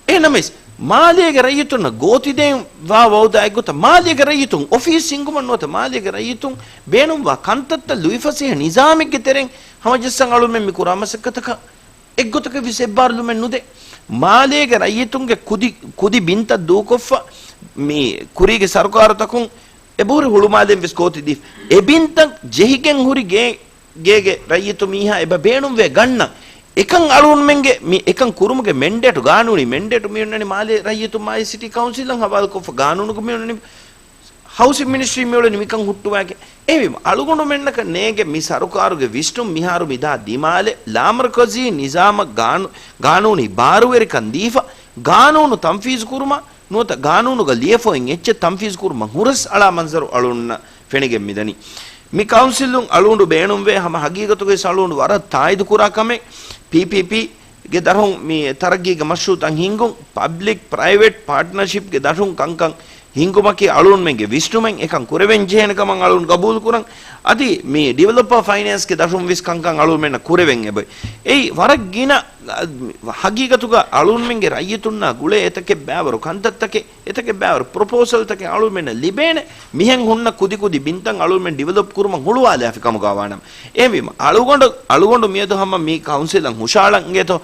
އެހެންނަމަވެސް، މާލޭގެ ރައްޔިތުންނަށް ގޯތިދޭން ވާ ވައުދާއެއްގޮތަށް މާލޭގެ ރައްޔިތުން އޮފީސް ހިންގުމަށް ނުވަތަ މާލޭގެ ރައްޔިތުން ބޭނުންވާ ކަންތައްތައް ލުއިފަސޭހަ ނިޒާމެއްގެ ތެރެއިން ހަމަޖައްސަން އަޅުމެން މި ކުރާ މަސައްކަތަކަށް އެއްގޮތަކަށް ވެސް އެއްބާރުލުމެއް ނުދޭ. މާލޭގެ ރައްޔިތުންގެ ކުދި، ކުދި ބިންތައް ދޫކޮށްފަ، މި ކުރީގެ ސަރުކާރުތަކުން އެބަހުރި ހުޅުމާލެއިން ވެސް ގޯތި ދީފަ. އެ ބިންތައް ޖެހިގެން ހުރި ގޭ، ގޭގެ ރައްޔިތު މީހާ އެބަ ބޭނުންވޭ ގަންނަން. އެކަން އަޅުންމެންގެ މި އެކަން ކުރުމުގެ މެންޑޭޓު، ގާނޫނީ މެންޑޭޓު މި އޮންނަނީ މާލޭ ރައްޔިތުން މާލޭ ސިޓީ ކައުންސިލަށް ހަވާލުކޮށްފަ، ގާނޫނުގަ މި އޮންނަނީ ހައުސިން މިނިސްޓްރީ މި އުޅެނީ މިކަން ހުއްޓުވާގެން. އެހެންވީމަ، އަޅުގަނޑުމެންނަކަށް ނޭނގެ މި ސަރުކާރުގެ ވިސްނުން މިހާރު މިދާ ދިމާލެއް، ލާމަރުކަޒީ ނިޒާމަށް ގާނޫ-، ގާނޫނީ ބާރުވެރިކަން ދީފަ، ގާނޫނު ތަންފީޒު ކުރުމަށް ނުވަތަ ގާނޫނުގަ ލިޔެފައި އެއްޗެއް ތަންފީޒު ކުރުމަށް ހުރަސް އަޅާ މަންޒަރު އަޅުންނަށް ފެނިގެން މިދަނީ. މި ކައުންސިލުން އަޅުގަނޑު ބޭނުންވޭ، ހަމަ ހަގީގަތުގައި އަޅުގަނޑު ވަރަށް ތާއީދު ކުރާ ކަމެއް، ޕީޕީޕީ ގެ ދަށުން މި ތަރައްގީގެ މަޝްރޫއުތައް ހިންގުން، ޕަބްލިކް ޕްރައިވެޓް ޕާޓްނަރޝިޕްގެ ދަށުން ކަންކަން ހިންގުމަކީ އަޅުންމެންގެ ވިސްނުމެއް އެކަން ކުރެވެން ޖެހޭނެ ކަމަށް އަޅުން ގަބޫލު ކުރަން. އަދި މި ޑިވެލޮޕަރ ފައިނޭންސްގެ ދަށުން ވެސް ކަންކަން އަޅުންމެންނަށް ކުރެވެން އެބައޮތް. އެއީ ވަރަށް ގިނަ، އަ، ހަގީގަތުގަ އަޅުންމެންގެ ރައްޔިތުންނާ ގުޅޭ އެތަކެއް ބައިވަރު ކަންތައްތަކެއް، އެތަކެއް ބައިވަރު ޕްރޮޕޯސަލްތަކެއް އަޅުމެންނަށް ލިބޭނެ. މިހެން ހުންނަ ކުދި ކުދި ބިންތައް އަޅުމެން ޑިވެލޮޕް ކުރުމަށް ހުޅުވާލާފި ކަމުގަ ވާނަމަ. އެހެންވީމަ، އަޅުގަނޑު، އަޅުގަނޑު މިއަދު ހަމަ މި ކައުންސިލަށް ހުށައަޅަން އިނގޭތޯ،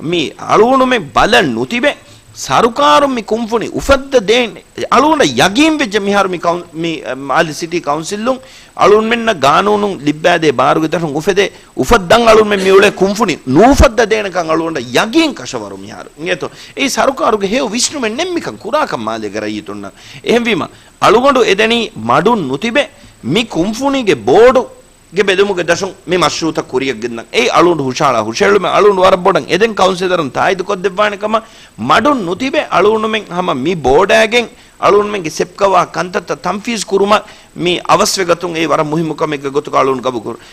މި އަޅުގަނޑުމެން ބަލަން ނުތިބެ، ސަރުކާރުން މި ކުންފުނި އުފައްދަ ދޭން އަޅުގަނޑަށް ޔަގީން ވެއްޖެ މިހާރު މި ކައުން-، މި، އަ، މާލެ ސިޓީ ކައުންސިލުން އަޅުންމެންނަށް ގާނޫނުން ލިއްބާދޭ ބާރުގެ ދަށުން އުފެދޭ، އުފައްދަން އަޅުންމެން މިއުޅޭ ކުންފުނި ނޫފައްދަ ދޭނެކަން އަޅުގަނޑަށް ޔަގީން ކަށަވަރު މިހާރު. އިނގޭތޯ؟ އެއީ ސަރުކާރުގެ ހެޔޮ ވިސްނުމެއް ނެތް މިކަން ކުރާކަން މާލޭގެ ރައްޔިތުންނަށް. އެހެންވީމަ، އަޅުގަނޑު އެދެނީ މަޑުން ނުތިބެ، މި ކުންފުނީގެ ބޯޑު ގެ ބެލުމުގެ ދަށުން މި މަޝްރޫއުތައް ކުރިއަށް ގެންދަން. އެއީ އަޅުގަނޑު ހުށަހަޅާ ހުށަހެޅުމެއް. އަޅުގަނޑު ވަރަށް ބޮޑަށް އެދެން ކައުންސިލަރުން ތާއީދު ކޮށްދެއްވާނެ ކަމަށް. މަޑުން ނުތިބެ، އަޅުގަނޑުމެން ހަމަ މި ބޯޑާގެން އަޅުގަނޑުމެންގެ ސެޕްކަވާ ކަންތައްތައް ތަންފީޒު ކުރުމަށް މި އަވަސްވެގަތުން. އެއީ ވަރަށް މުހިއްމު ކަމެއްގެ ގޮތުގަ އަޅުގަނޑު ގަބޫލު ކުރަން.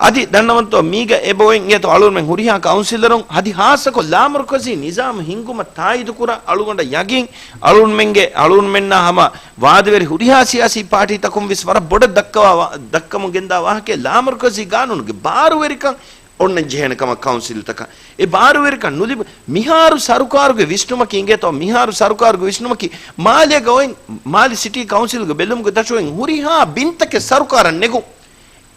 އަދި ދަންނަވަންތޯ، މީގަ އެބައޮތް އިނގޭތޯ އަޅުގަނޑުމެން ހުރިހާ ކައުންސިލަރުން އަދި ހާއްސަކޮށް ލާމަރުކަޒީ ނިޒާމް ހިންގުމަށް ތާއީދު ކުރާ އަޅުގަނޑަށް ޔަގީން. އަޅުގަނޑުމެންގެ، އަޅުގަނޑުމެންނާ ހަމަ ވާދަވެރި ހުރިހާ ސިޔާސީ ޕާޓީތަކުން ވެސް ވަރަށް ބޮޑަށް ދައްކަވާ، ދައްކަމުން ގެންދާ ވާހަކައެއް ލާމަރުކަޒީ ގާނޫނުގެ ބާރުވެރިކަން އޮންނަން ޖެހޭނެ ކަމަށް ކައުންސިލްތަކަށް. އެ ބާރުވެރިކަން ނުލިބު މިހާރު ސަރުކާރުގެ ވިސްނުމަކީ އިނގޭތޯ، މިހާރު ސަރުކާރުގެ ވިސްނުމަކީ މާލޭގަ އޮތް މާލެ ސިޓީ ކައުންސިލްގެ ބެލުމުގެ ދަށު އޮތް ހުރިހާ ބިންތަކެއް ސަރުކާރަށް ނެގުން.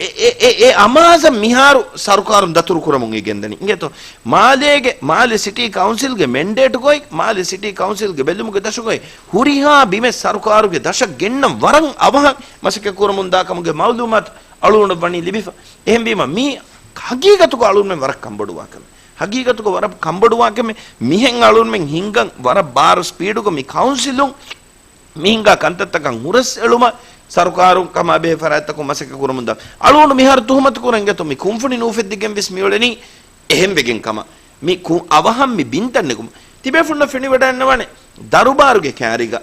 އެ، އެ، އެ، އެ އަމާޒަށް މިހާރު ސަރުކާރުން ދަތުރު ކުރަމުން އެ ގެންދަނީ. އިނގޭތޯ؟ މާލޭގެ، މާލެ ސިޓީ ކައުންސިލްގެ މެންޑޭޓުގައި، މާލެ ސިޓީ ކައުންސިލްގެ ބެލުމުގެ ދަށުގައި ހުރިހާ ބިމެއް ސަރުކާރުގެ ދަށަށް ގެންނަން ވަރަށް އަވަހަށް މަސައްކަތް ކުރަމުން ދާ ކަމުގެ މައުލޫމާތު އަޅުގަނޑަށް ވަނީ ލިބިފަ. އެހެންވީމަ، މީ ހަގީގަތުގަ އަޅުގަނޑުމެން ވަރަށް ކަންބޮޑުވާ ކަމެއް. ހަގީގަތުގަ ވަރަށް ކަންބޮޑުވާ ކަމެއް. މިހެން އަޅުގަނޑުމެން ހިންގަން ވަރަށް ބާރު ސްޕީޑުގަ މި ކައުންސިލުން މި ހިނގާ ކަންތައްތަކަށް ހުރަސް އެޅުމަށް ސަރުކާރުން ކަމާބެހޭ ފަރާތްތަކުން މަސައްކަތް ކުރަމުންދާ. އަޅުގަނޑު މިހާރު ތުހުމަތު ކުރަން އިނގޭތޯ މި ކުންފުނި ނޫފެއްދިގެން ވެސް މިއުޅެނީ އެހެން ވެގެން ކަމަށް. މި ކު-، އަވަހަށް މި ބިންތައް ނެގުމަށް. ތިބޭފުޅުންނަށް ފެނިވަޑައިގަންނަވާނެ ދަރުބާރުގެ ކައިރީގަ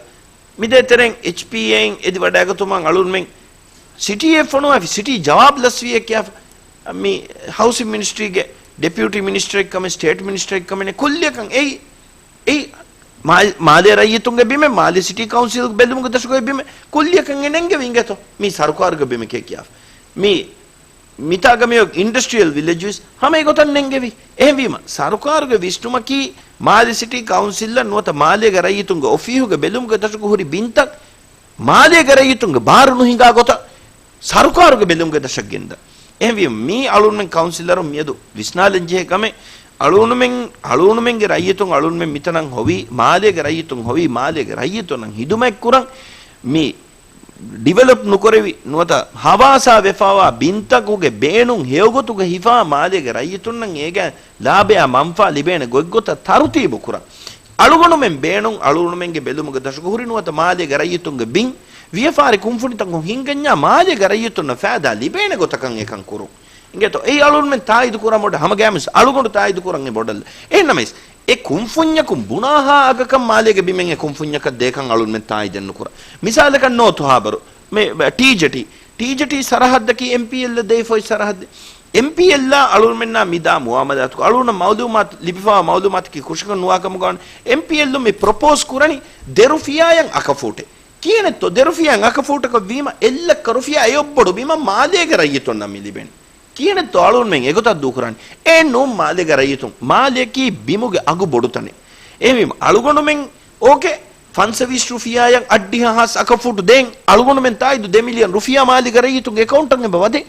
މިދޭތެރެއިން އެޗްޕީއޭއިން އެދިވަޑައިގަތުމަށް އަޅުގަނޑުމެން ސިޓީއެއް ފޮނުވާފި، ސިޓީ ޖަވާބު ލަސްވިއޭ ކިޔާފަ. މި ހައުސިން މިނިސްޓްރީގެ ޑެޕިއުޓީ މިނިސްޓަރެއްކަމެއް، ސްޓޭޓް މިނިސްޓަރެއްކަމެއް ކުއްލިއަކަށް އެއީ އެއީ މާ-، މާލޭ ރައްޔިތުންގެ ބިމެއް، މާލޭ ސިޓީ ކައުންސިލް ބެލުމުގެ ދަށުގައި ބިމެއް ކުއްލިއަކަށް އެ ނެންގެވި އިނގޭތޯ މީ ސަރުކާރުގެ ބިމެކޭ ކިޔާފަ. މީ މިތާގަ މިއޮތް އިންޑަސްޓްރިއަލް ވިލެޖް ވެސް ހަމަ އެގޮތަށް ނެންގެވި. އެހެންވީމަ، ސަރުކާރުގެ ވިސްނުމަކީ މާލެ ސިޓީ ކައުންސިލަށް ނުވަތަ މާލޭގެ ރައްޔިތުންގެ އޮފީހުގެ ބެލުމުގެ ދަށުގަ ހުރި ބިންތައް މާލޭގެ ރައްޔިތުންގެ ބާރު ނުހިނގާ ގޮތަށް ސަރުކާރުގެ ބެލުމުގެ ދަށަށް ގެންދަން. އެހެންވީމަ، މީ އަޅުންމެން ކައުންސިލަރުން މިއަދު ވިސްނާލަން ޖެހޭ ކަމެއް، އަޅުންމެން، އަޅުންމެންގެ ރައްޔިތުން އަޅުންމެން މިތަނަށް ހޮވީ، މާލޭގެ ރައްޔިތުން ހޮވީ، މާލޭގެ ރައްޔިތުންނަށް ހިދުމަތް ކުރަން. މި ޑިވެލޮޕް ނުކުރެވި ނުވަތަ ހަވާސާ ވެފަވާ ބިންތަކުގެ ބޭނުން ހެޔޮގޮތުގަ ހިފާ މާލޭގެ ރައްޔިތުންނަށް އޭގެ ލާބަޔާ މަންފާ ލިބޭނެ ގޮތްގޮތަށް ތަރުތީބު ކުރަން. އަޅުގަނޑުމެން ބޭނުން އަޅުގަނޑުމެންގެ ބެލުމުގެ ދަށުގަ ހުރި ނުވަތަ މާލޭގެ ރައްޔިތުންގެ ބިން ވިޔަފާރި ކުންފުނިތަކުން ހިންގަންޏާ މާލޭގެ ރައްޔިތުންނަށް ފައިދާ ލިބޭނެ ގޮތަކަށް އެކަން ކުރުން. އިނގޭތޯ، އެއީ އަޅުންމެން ތާއީދު ކުރާ މޮޑަ ހަމަގައިމުސް އަޅުގަނޑު ތާއީދު ކުރަން އެ ބޮޑަށް. އެހެންނަމަވެސް، އެ ކުންފުންޏަކުން ބުނާހާ އަގަކަށް މާލޭގެ ބިމެއް އެ ކުންފުންޏަކަށް ދޭކަން އަޅުންމެން ތާއީދެއް ނުކުރާ. މިސާލަކަށް ނޯތު ހާބަރު، މެ، ޓީޖެޓީ، ޓީޖެޓީ ސަރަހައްދަކީ އެމްޕީއެލްއަށް ދެވިފައި ސަރަހައްދެއް. އެމްޕީއެލްއާ އަޅުގަނޑުމެންނާ މިދާ މުއާމަލާތުގަ އަޅުގަނޑަށް މައުލޫމާތު ލިބިފައިވާ މައުލޫމާތަކީ ކުށަކަށް ނުވާ ކަމުގަ ވާނެ. އެމްޕީއެލްއުން މި ޕްރޮޕޯސް ކުރަނީ ދެ ރުފިޔާއަށް އަކަފޫޓެއް. ކިހިނެއްތޯ ދެ ރުފިޔާއަށް އަކަފޫޓަކަށް ވީމަ އެއްލައްކަ ރުފިޔާ އެއޮއްބޮޑު ބިމަށް މާލޭގެ ރައްޔިތުންނަށް މި ލިބެނީ. ކިހިނެއްތޯ އަޅުގަނޑުމެން އެގޮތަށް ދޫކުރާނީ؟ އެއެއް ނޫން މާލޭގެ ރައްޔިތުން. މާލެއަކީ ބިމުގެ އަގު ބޮޑު ތަނެއް. އެހެންވީމަ އަޅުގަނޑުމެން އޯކޭ، ފަންސަވީސް ރުފިޔާއަށް އަށްޑިހަ ހާސް އަކަފޫޓު ދޭން އަޅުގަނޑުމެން ތާއީދު ދެ މިލިއަން ރުފިޔާ މާލޭގެ ރައްޔިތުންގެ އެކައުންޓަށް އެބަ ވަދޭ.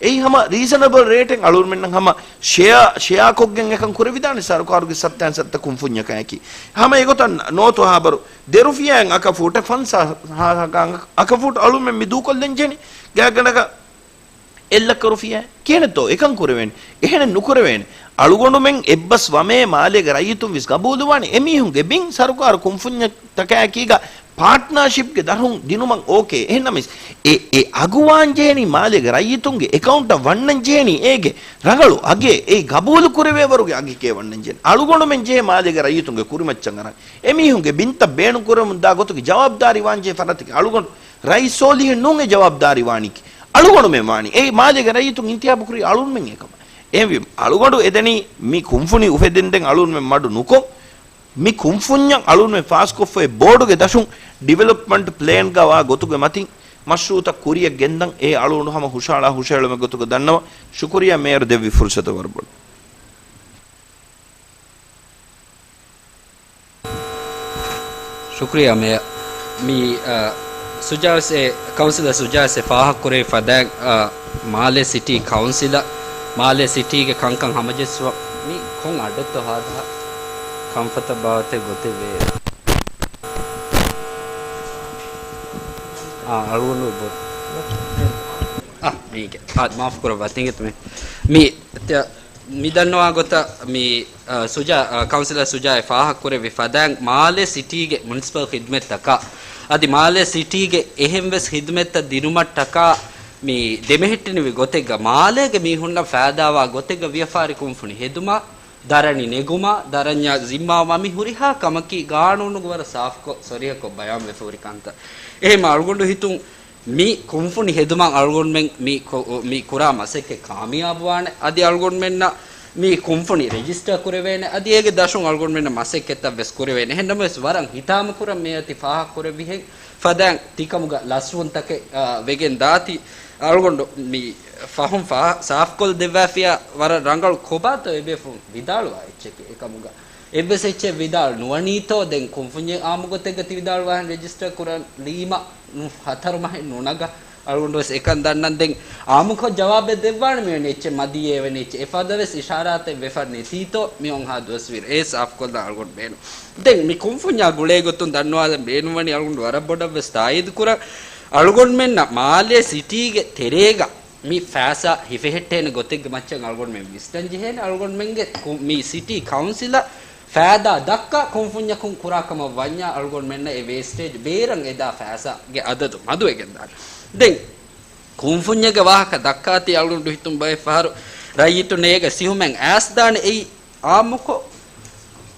އެއީ ހަމަ ރީޒަނަބަލް ރޭޓެއް އަޅުގަނޑުމެންނަށް ހަމަ ޝެއާ، ޝެއާކޮށްގެން އެކަން ކުރެވިދާނެ ސަރުކާރުގެ ސައްތައިން ސައްތަ ކުންފުންޏަކާއެކީ. ހަމަ އެގޮތަށް ނޯތޯ ހާބަރު ދެ ރުފިޔާއަށް އަކަފޫޓެއް ފަންސާސް ހާސް އަކަފޫޓު އަޅުގަނޑުމެން މި ދޫކޮށްލަން ޖެހެނީ. ގާތްގަނޑަކަށް އެއްލައްކަ ރުފިޔާ. ކިހިނެއްތޯ އެކަން ކުރެވޭނެ؟ އެހެނެއް ނުކުރެވޭނެ. އަޅުގަނޑުމެން އެއްބަސް ވަމޭ މާލޭގެ ރައްޔިތުން ވެސް ގަބޫލުވާނެ އެމީހުންގެ ބިން ސަރުކާރު ކުންފުންޏަށް ތަކާއެކީގަ ޕާޓްނާޝިޕްގެ ދަށުން ދިނުމަށް އޯކޭ. އެހެންނަމަވެސް އެ، އެ އަގު ވާން ޖެހެނީ މާލޭގެ ރައްޔިތުންގެ އެކައުންޓަށް ވަންނަން ޖެހެނީ އޭގެ ރަނގަޅު އަގޭ. އެ ގަބޫލު ކުރެވޭވަރުގެ އަގެކޭ ވަންނަން ޖެހެނީ. އަޅުގަނޑުމެން ޖެހޭ މާލޭގެ ރައްޔިތުންގެ ކުރިމައްޗަށް އަރަން އެމީހުންގެ ބިންތައް ބޭނުން ކުރަމުން ދާ ގޮތުގެ ޖަވާބުދާރީ ވާން ޖެހޭ ފަރާތަކީ އަޅުގަނޑު ރައީސް ސޯލިހެއް ނޫން އެ ޖަވާބުދާރީ ވާނީކީ. އަޅުގަނޑުމެން ވާނީ. އެ މާލޭގެ ރައްޔިތުން އިންތިހާބު ކުރީ އަޅުގަނޑުމެން އެކަމަށް. އެހެންވީމަ އަޅުގަނޑު އެދެނީ މި ކުންފުނި އުފެދެންދެން އަޅުގަނޑުމެން މަޑު ނުކޮށް، މި ކުންފުންޏަށް އަޅުގަނޑުމެން ފާސްކޮށްފައި ބޯޑުގެ ދަށުން ޑިވެލޮޕްމަންޓް ޕްލޭންގަ ވާ ގޮތުގެ މަތިން މަޝްރޫއުތައް ކުރިއަށް ގެންދަން. އެ އަޅުގަނޑު ހަމަ ހުށަހަޅާ ހުށަހެޅުމެއް ގޮތުގަ ދަންނަވަން. ޝުކުރިއްޔާ މޭޔަރު ދެއްވި ފުރުސަތަށް ވަރަށް ބޮޑަށް. ޝުކުރިއްޔާ މޭޔަރ. މި، އަ، ސުޖާވެސް އެ، ކައުންސިލަރ ސުޖާވެސް އެ ފާހަގަކުރެއްވި ފަދައިން، އަ، މާލެ ސިޓީ ކައުންސިލަށް މާލެ ސިޓީގެ ކަންކަން ހަމަޖެއްސުވަން. މި ކޮން އަޑެއްތޯ ހާދަހާ ކަންފަތަށް ބާވަތެއް ގޮތެއް ވޭ. އާ، އަޅުގަނޑު ބޮ-، އާ، މީގެ. އާ، މާފު ކުރައްވާ، ތިނގެތުމެ. މި ތ-، މި ދަންނަވާ ގޮތަށް މި، އަ، ސުޖާ، އަ، ކައުންސިލަރ ސުޖާއެ ފާހަގަކުރެއްވި ފަދައިން މާލެ ސިޓީގެ މުނިސިޕަލް ޚިދުމަތްތަކާ، އަދި މާލެ ސިޓީގެ އެހެންވެސް ޚިދުމަތްތައް ދިނުމަށްޓަކާ މި ދެމެހެއްޓެނިވި ގޮތެއްގަ މާލޭގެ މީހުންނަށް ފައިދާވާ ގޮތެއްގަ ވިޔަފާރި ކުންފުނި ހެދުމާ، ދަރަނި ނެގުމާ، ދަރަންޏާ ޒިންމާވުމާ މި ހުރިހާ ކަމަކީ ގާނޫނުގަ ވަރަށް ސާފުކޮށް، ސޮރިހަކޮށް ބަޔާންވެފަ ހުރި ކަންތައް. އެހެންމަ އަޅުގަނޑު ހިތުން މި ކުންފުނި ހެދުމަށް އަޅުގަނޑުމެން މި ކު-، މި ކުރާ މަސައްކަތް ކާމިޔާބުވާނެ. އަދި އަޅުގަނޑުމެންނަށް މި ކުންފުނި ރެޖިސްޓަރ ކުރެވޭނެ. އަދި އޭގެ ދަށުން އަޅުގަނޑުމެންނަށް މަސައްކަތްތައް ވެސް ކުރެވޭނެ. އެހެންނަމަވެސް ވަރަށް ހިތާމަކުރަން މިއޮތީ ފާހަގަކުރެއްވިހެން ފަދައިން ތިކަމުގަ ލަސްވުންތަކެއް، އާ، ވެގެން ދާތީ. އަޅުގަނޑު މި ފަހުން ފާ-، ސާފުކޮށް ދެއްވާފިޔާ ވަރަށް ރަނގަޅު. ކޮބާތޯ އެބޭފުޅުން ވިދާޅުވާ އެއްޗަކީ އެކަމުގަ؟ އެއްވެސް އެއްޗެއް ވިދާޅު ނުވަނީތޯ؟ ދެން ކުންފުންޏެއް އާއްމު ގޮތެއްގަ ތި ވިދާޅުވާހެން ރެޖިސްޓަރ ކުރަން ލީމަ ނު-، ހަތަރު މަހެއް ނުނަގަ އަޅުގަނޑު ވެސް އެކަން ދަންނަން. ދެން އާއްމުކޮށް ޖަވާބެއް ދެއްވާނެ މިވެނި އެއްޗެއް މަދީ އެވެނި އެއްޗެއް. އެފަދަ ވެސް އިޝާރާތެއް ވެފަ ނެތީތޯ މިއޮންހާ ދުވަސްވީރު. އެ ސާފުކޮށްލަން އަޅުގަނޑު ބޭނުން. ދެން މި ކުންފުންޏާ ގުޅޭ ގޮތުން ދަންނަވާލަން ބޭނުންވަނީ އަޅުގަނޑު ވަރަށް ބޮޑަށް ވެސް ތާއީދު ކުރަން. އަޅުގަނޑުމެންނަށް މާލޭ ސިޓީގެ ތެރޭގަ މި ފައިސާ ހިފެހެއްޓޭނެ ގޮތެއްގެ މައްޗަށް އަޅުގަނޑުމެން ވިސްނަން ޖެހޭނެ. އަޅުގަނޑުމެންގެ ކު-، މި ސިޓީ ކައުންސިލަށް ފައިދާ ދައްކާ ކުންފުންޏަކުން ކުރާ ކަމަށް ވަންޏާ އަޅުގަނޑުމެންނަށް އެ ވޭސްޓޭޖް ބޭރަށް އެދާ ފައިސާގެ އަދަދު މަދުވެގެންދާނެ. ދެން ކުންފުންޏެއްގެ ވާހަކަ ދައްކާތީ އަޅުގަނޑު ހިތުން ބައެއް ފަހަރު ރައްޔިތުން އޭގެ ސިހުމެއް އައިސްދާނެ. އެއީ އާއްމުކޮށް،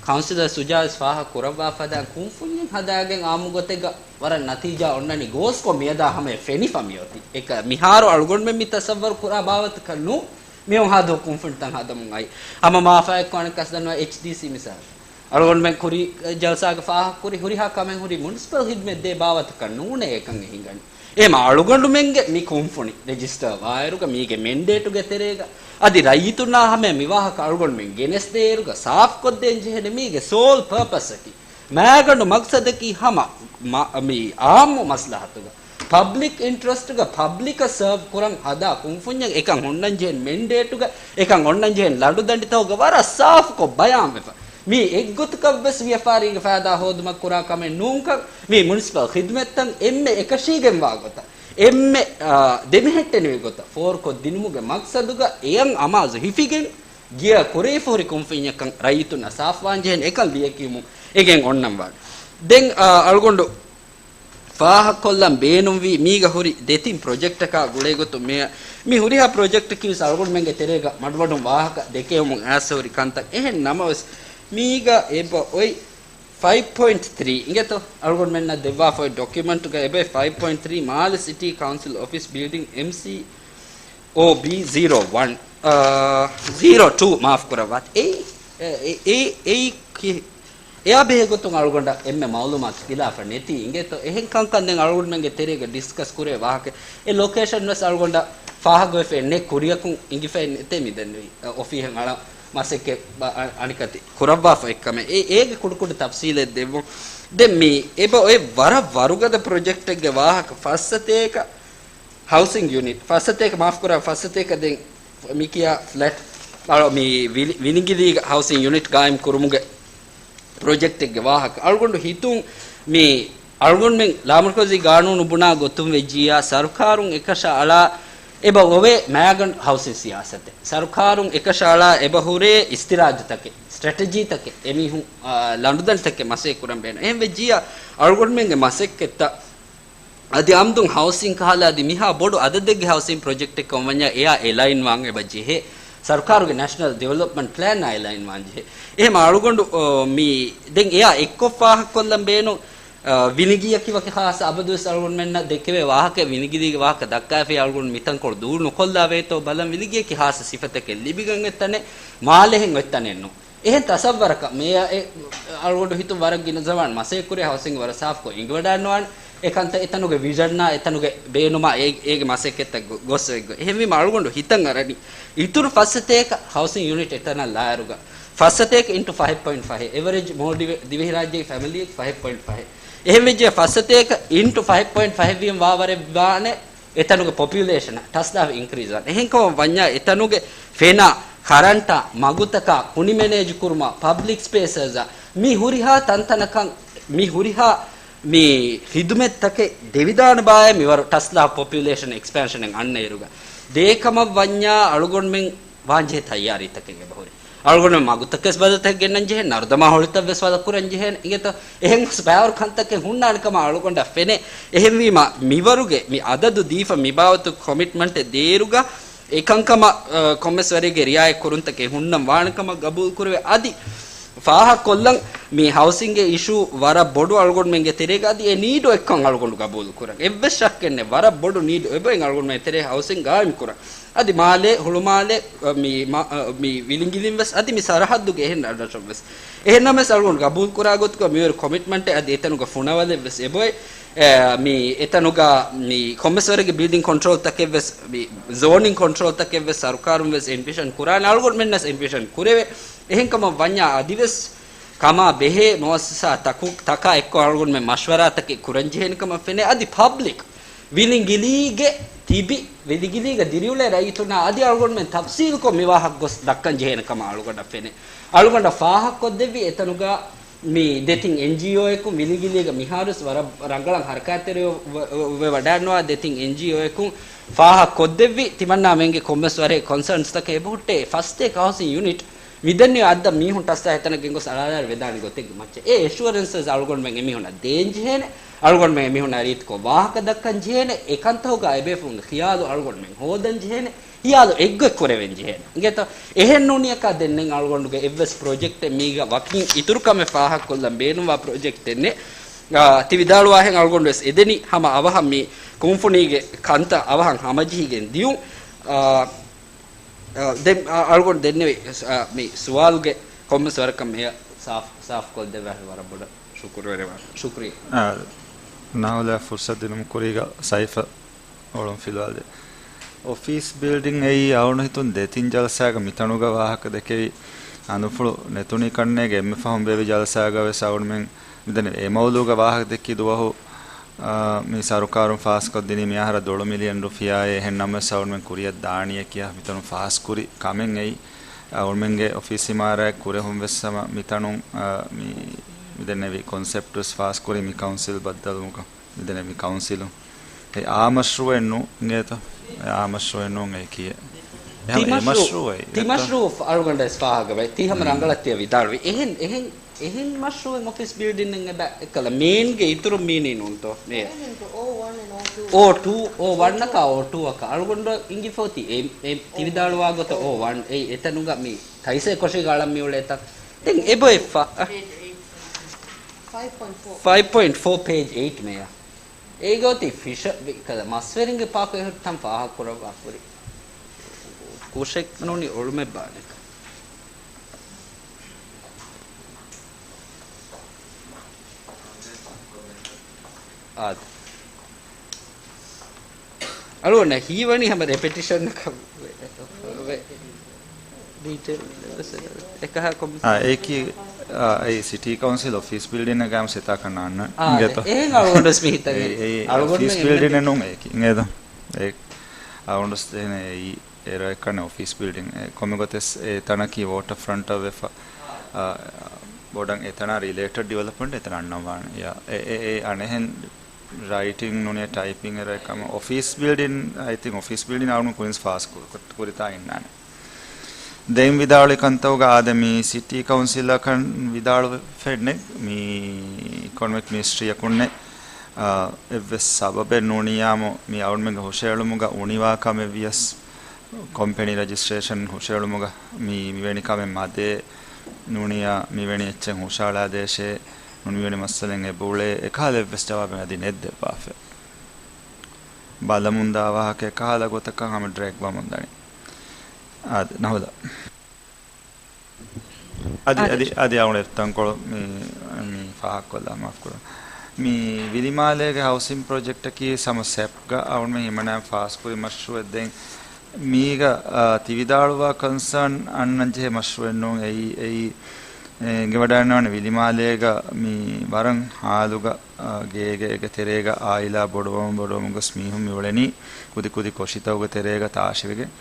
ކައުންސިލަރ ސުޖާވެސް ފާހަގަ ކުރައްވާ ފަދައިން ކުންފުންޏެއް ހަދާގެން އާއްމު ގޮތެއްގަ ވަރަށް ނަތީޖާ އޮންނަނީ ގޯސްކޮށް މިއަދާ ހަމަޔަށް ފެނިފަ މިއޮތީ. އެކަ މިހާރު އަޅުގަނޑުމެން މި ތަސައްވަރު ކުރާ ބާވަތަކަށް ނޫން، މިއޮންހާ ދުވަހު ކުންފުނިތައް ހަދަމުން އައި. ހަމަ މާފާ އެއްކޮށް އަނެއްކާސް ދަންނަވާ އެޗްޑީސީ މިސާލު. އަޅުގަނޑުމެން ކުރީ ޖަލްސާގަ ފާހަގަކުރި ހުރިހާ ކަމެއް ހުރީ މުނިސިޕަލް ހިދުމަތް ދޭ ބާވަތަކަށް ނޫނޭ އެކަން އެ ހިނގަނީ. އެހެމަ އަޅުގަނޑުމެންގެ މި ކުންފުނި ރެޖިސްޓަރ ވާއިރުގަ މީގެ މެންޑޭޓުގެ ތެރޭގަ އަދި ރައްޔިތުންނާ ހަމަޔަށް މި ވާހަކަ އަޅުގަނޑުމެން ގެނެސްދޭއިރުގަ ސާފްކޮށްދޭން ޖެހޭނެ މީގެ ސޯލް ޕަރޕަސްއަކީ މާގަނޑު މަގްސަދަކީ ހަމަ މަ-، މި އާއްމު މަސްލަހަތުގަ ޕަބްލިކް އިންޓްރެސްޓްގަ ޕަބްލިކަށް ސަރވް ކުރަން ހަދާ ކުންފުންޏެއް އެކަން އޮންނަން ޖެހެން މެންޑޭޓުގަ އެކަން އޮންނަން ޖެހެން ލަނޑުދަނޑިތަކުގަ ވަރަށް ސާފުކޮށް ބަޔާންވެފަ. މީ އެއްގޮތަކަށްވެސް ވިޔަފާރީގެ ފައިދާ ހޯދުމަށް ކުރާ ކަމެއް ނޫންކަން، މީ މުނިސިޕަލް ޚިދުމަތްތައް އެންމެ އެކަށީގެންވާ ގޮތަށް، އެންމެ، އާ، ދެމެހެއްޓެނިވި ގޮތަށް ފޯރުކޮށްދިނުމުގެ މަގްސަދުގަ އެޔަށް އަމާޒު ހިފިގެން ގިޔަ ކުރެވިފަހުރި ކުންފުންޏަކަށް ރައްޔިތުންނަށް ސާފުވާންޖެހެން އެކަން ލިޔެކިޔުމުން އެގެން އޮންނަންވާނެ. ދެން، އާ، އަޅުގަނޑު ފާހަގަކޮށްލަން ބޭނުންވީ މީގަ ހުރި ދެތިން ޕްރޮޖެކްޓަކާ ގުޅޭގޮތުން މި، މި ހުރިހާ ޕްރޮޖެކްޓަކީވެސް އަޅުގަނޑުމެންގެ ތެރޭގަ މަޑުމަޑުން ވާހަކަ ދެކެވުމުން އައިސް ހުރި ކަންތައް. އެހެން ނަމަވެސް، މީގަ އެބަ އޮތް ފައިވް ޕޮއިންޓް ތްރީ އިނގޭތޯ، އަޅުގަނޑުމެންނަށް ދެއްވާފައި ޑޮކިއުމެންޓުގަ އެބައި ފައިވް ޕޮއިންޓް ތްރީ މާލެ ސިޓީ ކައުންސިލް އޮފީސް ބިލްޑިން އެމްސީ އޯ ބީ ޒީރޯ ވަން، އާ، ޒީރޯ ޓޫ މާފު ކުރައްވާތި. އެއީ، އެ، އެ، އެ، އެއީ ކި-، އެއާ ބެހޭ ގޮތުން އަޅުގަނޑަށް އެންމެ މައުލޫމާތު ފިލާފަ ނެތީ އިނގޭތޯ. އެހެން ކަންކަން ދެން އަޅުގަނޑުމެންގެ ތެރޭގަ ޑިސްކަސް ކުރޭ ވާހަކަ. އެ ލޮކޭޝަން ވެސް އަޅުގަނޑަށް ފާހަގަވެފައެއް ނެތް، ކުރިއަކުން އިނގިފައެއް ނެތޭ މިދެންނެވި. އޮފީހެއް އަޅަ މަސައްކަތް ބަ-، އަ-، އަނިކަތި ކުރައްވާފަ އެއްކަމެއް. އެ-، އޭގެ ކުޑަކުޑަ ތަފްސީލެއް ދެއްވުން. ދެން މި އެބަ އޮތް ވަރަށް ވަރުގަދަ ޕްރޮޖެކްޓެއްގެ ވާހަކަ ފައްސަތޭކަ ހައުސިން ޔުނިޓް، ފައްސަތޭކަ މާފުކުރާ، ފައްސަތޭކަ ދެން މިކިޔާ ފްލެޓް، އަޅު މި ވިލި-، ވިލިނގިލީގަ ހައުސިން ޔުނިޓް ގާއިމް ކުރުމުގެ ޕްރޮޖެކްޓެއްގެ ވާހަކަ. އަޅުގަނޑު ހިތުން މި އަޅުގަނޑުމެން ލާމަރުކަޒީ ގާނޫނު ބުނާ ގޮތުން ވެއްޖިއްޔާ، ސަރުކާރުން އެކަށައަޅާ އެބަ އޮވޭ މައިގަނޑު ހައުސިން ސިޔާސަތެއް. ސަރުކާރުން އެކަށައަޅާ އެބަ ހުރޭ އިސްތިރާޖުތަކެއް، ސްޓްރެޓެޖީތަކެއް، އެމީހުން، އާ، ލަނޑުދަނޑިތަކެއް މަސައްކަތް ކުރަން ބޭނުން. އެހެން ވެއްޖިއްޔާ، އަޅުގަނޑުމެންގެ މަސައްކަތްތައް އަދި އަމްދުން ހައުސިން ކަހަލަ އަދި މިހާ ބޮޑު އަދަދެއްގެ ހައުސިން ޕްރޮޖެކްޓެއް ކަމަށް ވަންޏާ އެއާ އެލައިން ވާން އެބަ ޖެހޭ. ސަރުކާރުގެ ނޭޝަނަލް ޑިވެލޮޕްމަންޓް ޕްލޭންއާ އެލައިން ވާން ޖެހޭ. އެހެން އަޅުގަނޑު، އޯ، މި ދެން އެއާ އެއްކޮށް ފާހަގަކޮށްލަން ބޭނުން، އާ، ވިލިގިޔަކީ ވަކި ޚާއްސަ އަބަދުވެސް އަޅުގަނޑުމެންނަށް ދެއްކެވޭ ވާހަކަ، ވިލިގިލީގެ ވާހަކަ ދައްކާފައި އަޅުގަނޑު މިތަންކޮޅު ދޫރު ނުކޮށްލާވޭތޯ ބަލަން ވިލިގިޔަކީ ޚާއްސަ ސިފަތަކެއް ލިބިގެން އޮތް ތަނެއް ނޫން. މާލެހެން އޮތް ތަނެއް ނޫން. އެހެން ތަސައްވަރަކަށް މޭޔާ އެ އަޅުގަނޑު ހިތުން ވަރަށް ގިނަ ޒަމާން މަސައްކަތް ކުރޭ ހައުސިން ވަރަށް ސާފުކޮށް އެނގިވަޑައިންނަވާނެ. އެ ކަންތައް އެތަނުގެ ވިޒަންއާ އެތަނުގެ ބޭނުމާ އޭ-، އޭގެ މަސައްކަތްތައް ގޮ-، ގޮސް އޮތްގޮތް. އެހެންވީމަ އަޅުގަނޑު ހިތަށް އަރަނީ އިތުރު ފައްސަތޭކަ ހައުސިން ޔުނިޓް އެތަނަށް ލާއިރުގަ ފައްސަތޭކަ އިންޓު ފަހެއް ޕޮއިންޓް ފަހެއް. އެވަރޭޖް މޯލްޑިވް ދިވެހިރާއްޖޭގެ ފެމިލީއަކީ ފަހެއް ޕޮއިންޓް ފަހެއް. އެހެން ވެއްޖެ ފައްސަތޭކަ އިންޓު ފަހެއް ޕޮއިންޓް ފަހެއް ވީމަ ވާވަރެއް ވާނެ. އެތަނުގެ ޕޮޕިއުލޭޝަނަށް ޓަސްލާފަ އިންކްރީޒް ވާން. އެހެންކަމަށް ވަންޏާ އެތަނުގެ ފެނާ، ކަރަންޓާ، މަގުތަކާ، ކުނި މެނޭޖް ކުރުމާ، ޕަބްލިކް ސްޕޭސަސްއާ، މި ހުރިހާ ތަންތަނަކަށް، މި ހުރިހާ މި ޚިދުމަތްތަކެއް ދެވިދާނެ ބާއޭ މިވަރު ޓަސްލާ ޕޮޕިއުލޭޝަން އެކްސްޕޭންޝަނެއް އަންނައިރުގަ. ދޭކަމަށް ވަންޏާ އަޅުގަނޑުމެން ވާންޖެހޭ ތައްޔާރީތަކެއް އެބަހުރި. އަޅުގަނޑު މަގުތަކެސް ބަދަލުތަކެއް ގެންނަން ޖެހޭ، ނަރުދަމާ ހޮޅިތައް ވެސް ވަދަ ކުރަން ޖެހޭ. އިނގޭތޯ އެހެން ބައިވަރު ކަންތަކެއް ހުންނާނެ ކަމަށް އަޅުގަނޑަށް ފެނޭ. އެހެންވީމަ މިވަރުގެ މި އަދަދު ދީފަ މި ބާވަތު ކޮމިޓްމަންޓެއް ދޭއިރުގަ އެކަންކަމަށް، އަ، ކޮންމެސް ވަރެއްގެ ރިއާޔަތް ކުރުންތަކެއް ހުންނަން ވާނެ ކަމަށް ގަބޫލު ކުރެވޭ. އަދި ފާހަގަކޮށްލަން މި ހައުސިންގ އިޝޫ ވަރަށް ބޮޑު އަޅުގަނޑުމެންގެ ތެރޭގަ އަދި އެ ނީޑު އެއްކަން އަޅުގަނޑު ގަބޫލު ކުރަން. އެއްވެސް ޝައްކެއް ނެތް، ވަރަށް ބޮޑު ނީޑު އެބައިން އަޅުގަނޑުމެން ތެރޭ ހައުސިން ގާއިމް ކުރަން. އަދި މާލޭ، ހުޅުމާލެ، އަ، މި، މަ-، އަ، މި ވިލިނގިލިން ވެސް އަދި މި ސަރަހައްދުގެ އެހެން ރަށްރަށުން ވެސް. އެހެންނަމަވެސް އަޅުގަނޑު ގަބޫލު ކުރާ ގޮތުގަ މިވަރު ކޮމިޓްމަންޓެއް އަދި އެތަނުގަ ފުނަވަލެއް ވެސް އެބައޮތް. އެ، މި އެތަނުގަ މި ކޮންމެސް ވަރެއްގެ ބިލްޑިން ކޮންޓްރޯލް ތަކެއް ވެސް، މި ޒޯނިން ކޮންޓްރޯލް ތަކެއް ވެސް ސަރުކާރުން ވެސް އެންވިޝަން ކުރާނެ، އަޅުގަނޑުމެންނަސް އެންވިޝަން ކުރެވޭ. އެހެންކަމަށް ވަންޏާ އަދިވެސް ކަމާ ބެހޭ މުއައްސަސާ ތަކު-، ތަކާ އެއްކޮށް އަޅުގަނޑުމެން މަޝްވަރާތަކެއް ކުރަން ޖެހޭނެ ކަމަށް ފެނޭ. އަދި ޕަބްލިކް ވިލިނގިލީގެ ތިބި، ވިލިނގިލީގަ ދިރިއުޅޭ ރައްޔިތުންނާ އަދި އަޅުގަނޑުމެން ތަފްސީލުކޮށް މިވާހަކަ ގޮސް ދައްކަން ޖެހޭނެ ކަމަށް އަޅުގަނޑަށް ފެނޭ. އަޅުގަނޑަށް ފާހަގަކޮށްދެއްވި އެތަނުގަ މި ދެތިން އެންޖީއޯއަކުން ވިލިނގިލީގަ މިހާރުވެސް ވަރަށް ރަނގަޅަށް ހަރަކާތްތެރިވެ، ވެ، ވެ ވަޑައިންނަވާ ދެތިން އެންޖީއޯއަކުން ފާހަގަކޮށްދެއްވި ތިމަންނާމެންގެ ކޮންމެސް ވަރެއް ކޮންސަރންސްތަކެއް އެބަހުއްޓޭ. ފަސްތޭކަ ހައުސިން ޔުނިޓް މިދެންނެވި އަދަށް މީހުން ޓަސްލާ އެތަނަށް ގެންގޮސް އަޅާލާން ވެދާނެ ގޮތެއްގެ މައްޗަށް. އެ އެޝުއަރެންސަސް އަޅުގަނޑުމެން އެމީހުންނަށް ދޭން ޖެހޭނެ. އަޅުގަނޑުމެން އެމީހުންނާ ރީތިކޮށް ވާހަކަ ދައްކަން ޖެހޭނެ. އެކަންތަކުގަ އެބޭފުޅުންގެ ޚިޔާލު އަޅުގަނޑުމެން ހޯދަން ޖެހޭނެ. ހިޔާލު އެއްގޮތް ކުރެވެން ޖެހޭނެ. އިނގޭތޯ؟ އެހެން ނޫނިއަކާ ދެންނެއް އަޅުގަނޑުގެ އެއްވެސް ޕްރޮޖެކްޓެއް މީގަ ވަކިން އިތުރު ކަމެއް ފާހަގަކޮށްލަން ބޭނުންވާ ޕްރޮޖެކްޓެއް ނެތް. އާ، ތި ވިދާޅުވާހެން އަޅުގަނޑު ވެސް އެދެނީ ހަމަ އަވަހަށް މި ކުންފުނީގެ ކަންތައް އަވަހަށް ހަމަޖެހިގެން ދިޔުން. އާ، އާ، ދެން، އާ، އަޅުގަނޑު ދެންނެވި، އާ، މި ސުވާލުގެ ކޮންމެސް ވަރަކަށް މި ސާފް، ސާފްކޮށްދެއްވާ ވަރަށް ބޮޑަށް ޝުކުރުވެރިވާން. ޝުކުރިއްޔާ. އާ، ނާހުލާ ފުރުސަތު ދިނުމުގެ ކުރީގަ ސައިފަށް އޮޅުން ފިލުވާލި. އޮފީސް ބިލްޑިން އެއީ އަޅުގަނޑު ހިތުން ދެތިން ޖަލްސާގަ މިތަނުގަ ވާހަކަ ދެކެވި އަނދުފުޅު ނެތުނީ ކަންނޭނގެ. އެންމެ ފަހުން ބޭއްވި ޖަލްސާގަ ވެސް އަޅުގަނޑުމެން މިދެންނެވި އެ މައުޟޫގަ ވާހަކަ ދެއްކި ދުވަހު، އާ، މި ސަރުކާރުން ފާސްކޮށްދިނީ މިއަހަރަށް ދޮޅު މިލިއަން ރުފިޔާއެއް. އެހެން ނަމަވެސް އަޅުގަނޑުމެން ކުރިއަށް ދާނީއޭ ކިޔާ މިތަނުން ފާސްކުރި ކަމެއް އެއީ. އަޅުގަނޑުމެންގެ އޮފީސް އިމާރާތް ކުރެހުން ވެސް ހަމަ މިތަނުން، އާ، މި، މިދެންނެވި ކޮންސެޕްޓް ވެސް ފާސްކުރީ މި ކައުންސިލް ބައްދަލުވުމުގަ. މިދެންނެވި ކައުންސިލުން. އެ އާ މަޝްރޫއެއް ނޫން އިނގޭތަ؟ އެ އާ މަޝްރޫއެއް ނޫން އެ ކިޔޭ. އެ ތި ހަމަ އެ މަޝްރޫ-، މަޝްރޫއެއް. ތި މަޝްރޫ އަޅުގަނޑަށް ވެސް ފާހަގަވޭ. ތި ހަމަ ރަނގަޅަށް ތިޔަ ވިދާޅުވި. އެހެން، އެހެން، އެހެން މަޝްރޫއެއް އޮފީސް ބިލްޑިންއެއް އެބަ އެއްކަލަ މޭންގެ އިތުރު މީނީ ނޫންތޯ؟ މޭ. އެހެންތޯ؟ އޯ ވަން އެންޑް އޯ ޓޫ. އޯ ޓޫ، އޯ ވަން އަކާ އޯ ޓޫ އަކާ. އަޅުގަނޑު އިނގިފޯތި އެ، އެ ތި ވިދާޅުވާ ގޮތަށް އޯ ވަން. އެ އެތަނުގަ މި ތައިސޭ ކޮށީގަ އަޅަން މި އުޅޭތަ؟ ދެން އެބަ އެއްފަ. ފައިވް ޕޮއިންޓް ފޯ. ފައިވް ޕޮއިންޓް ފޯ ޕޭޖް އެއިޓް މެޔަށް. އޭގަ އޮތީ ފިޝަ ކަލަ މަސްވެރިންގެ ޕާކު އެހުރި ތަން ފާހަގަކުރައްވާފަ ހުރި. ކުށެއް ނޫނީ އޮޅުމެއް ބާނެ. އާދެ. އަޅުގަނޑަށް ހީވަނީ ހަމަ ރެޕެޓިޝަން ވެ، ވެ، ޑީޓެއިލް ވެސް އެކަހަ ކޮމެންޓް. އާ، އެކި، އާ، އެ ސިޓީ ކައުންސިލް އޮފީސް ބިލްޑިންގ ގާމް ސެތާކަށް ނާންނަ އާ، އިނގޭތޯ. އެހެން އަޅުގަނޑު ވެސް މި ހިތަށް އެ، އެ، އަޅުގަނޑު އޮފީސް ބިލްޑިން ނޫން އެކި އިނގޭތޯ. އެ، އަޅުގަނޑު ވެސް ދޭނެ އެއީ އެރައެއްކަން އޮފީސް ބިލްޑިން. އެ، ކޮންމެ ގޮތެސް އެ ތަނަކީ ވޯޓަރ ފްރަންޓަށް ވެފަ، އާ، ބޮޑަށް އެތަނާ ރިލޭޓެޑް ޑިވެލޮޕްމަންޓް އެތަނަށް އަންނަވާނެ. އެ، އެ، އެ، އަނެހެން ރައިޓިން ނޫނީ ޓައިޕިން އެރައެއް ކަމަށް އޮފީސް ބިލްޑިން، އައި ތިންކް އޮފީސް ބިލްޑިން އަޅުގަނޑު ކުއިންސް ފާސް ކުރި، ކުރިތާ އިންނާނެ. ދެން ވިދާޅުވި ކަންތައްގަ އާދެ މި ސިޓީ ކައުންސިލަކަށް ވިދާޅުވެފެންނެ މި އިކޮނޮމިކް މިނިސްޓްރީއަކުންނެ، އާ، އެއްވެސް ސަބަބެއް ނޫނިއްޔާމު މި އަޅުމެންގެ ހުށައެޅުމުގަ އުނިވާ ކަމެއް ވިޔަސް، ކޮމްޕެނީ ރަޖިސްޓްރޭޝަން ހުށައެޅުމުގަ މި، މިވެނި ކަމެއް މަދޭ ނޫނިއްޔާ މިވެނި އެއްޗެއް ހުށައަޅާދޭށޭ ނޫން މިވެނި މައްސަލައެއް އެބައުޅޭ އެކަހަލަ އެއްވެސް ޖަވާބެއް އަދި ނެތް ދެއްވާފަ. ބަލަމުންދާ ވާހަކަ އެކަހަލަ ގޮތަކަށް ހަމަ ޑްރެގް ވަމުން ދަނީ. އާދެ، ނަހުލާ. އަދި، އާދެ. އަދި، އަދި އަޅުގަނޑު އެއްތަންކޮޅު މި، މި ފާހަގަކޮށްލާ މާފުކުރަން. މި ވިލިމާލޭގެ ހައުސިން ޕްރޮޖެކްޓަކީ ހަމަ ސެޕްގަ އަޅުގަނޑުމެން ހިމަނާ ފާސްކުރި މަޝްރޫއެއް. ދެން މީގަ، އާ، ތި ވިދާޅުވާ ކޮންސާން އަންނަންޖެހޭ މަޝްރޫއެއް ނޫން. އެއީ، އެއީ، އެ، އެނގިވަޑައިގަންނަވާނެ ވިލިމާލޭގަ މި ވަރަށް ހާލުގަ، އާ، ގޭގެ އޭގެ ތެރޭގަ އާއިލާ ބޮޑުވަމުން ބޮޑުވަމުން ގޮސް މީހުން މިއުޅެނީ ކުދި ކުދި ކޮށިތަކުގެ ތެރޭގަ ތާށިވެގެން.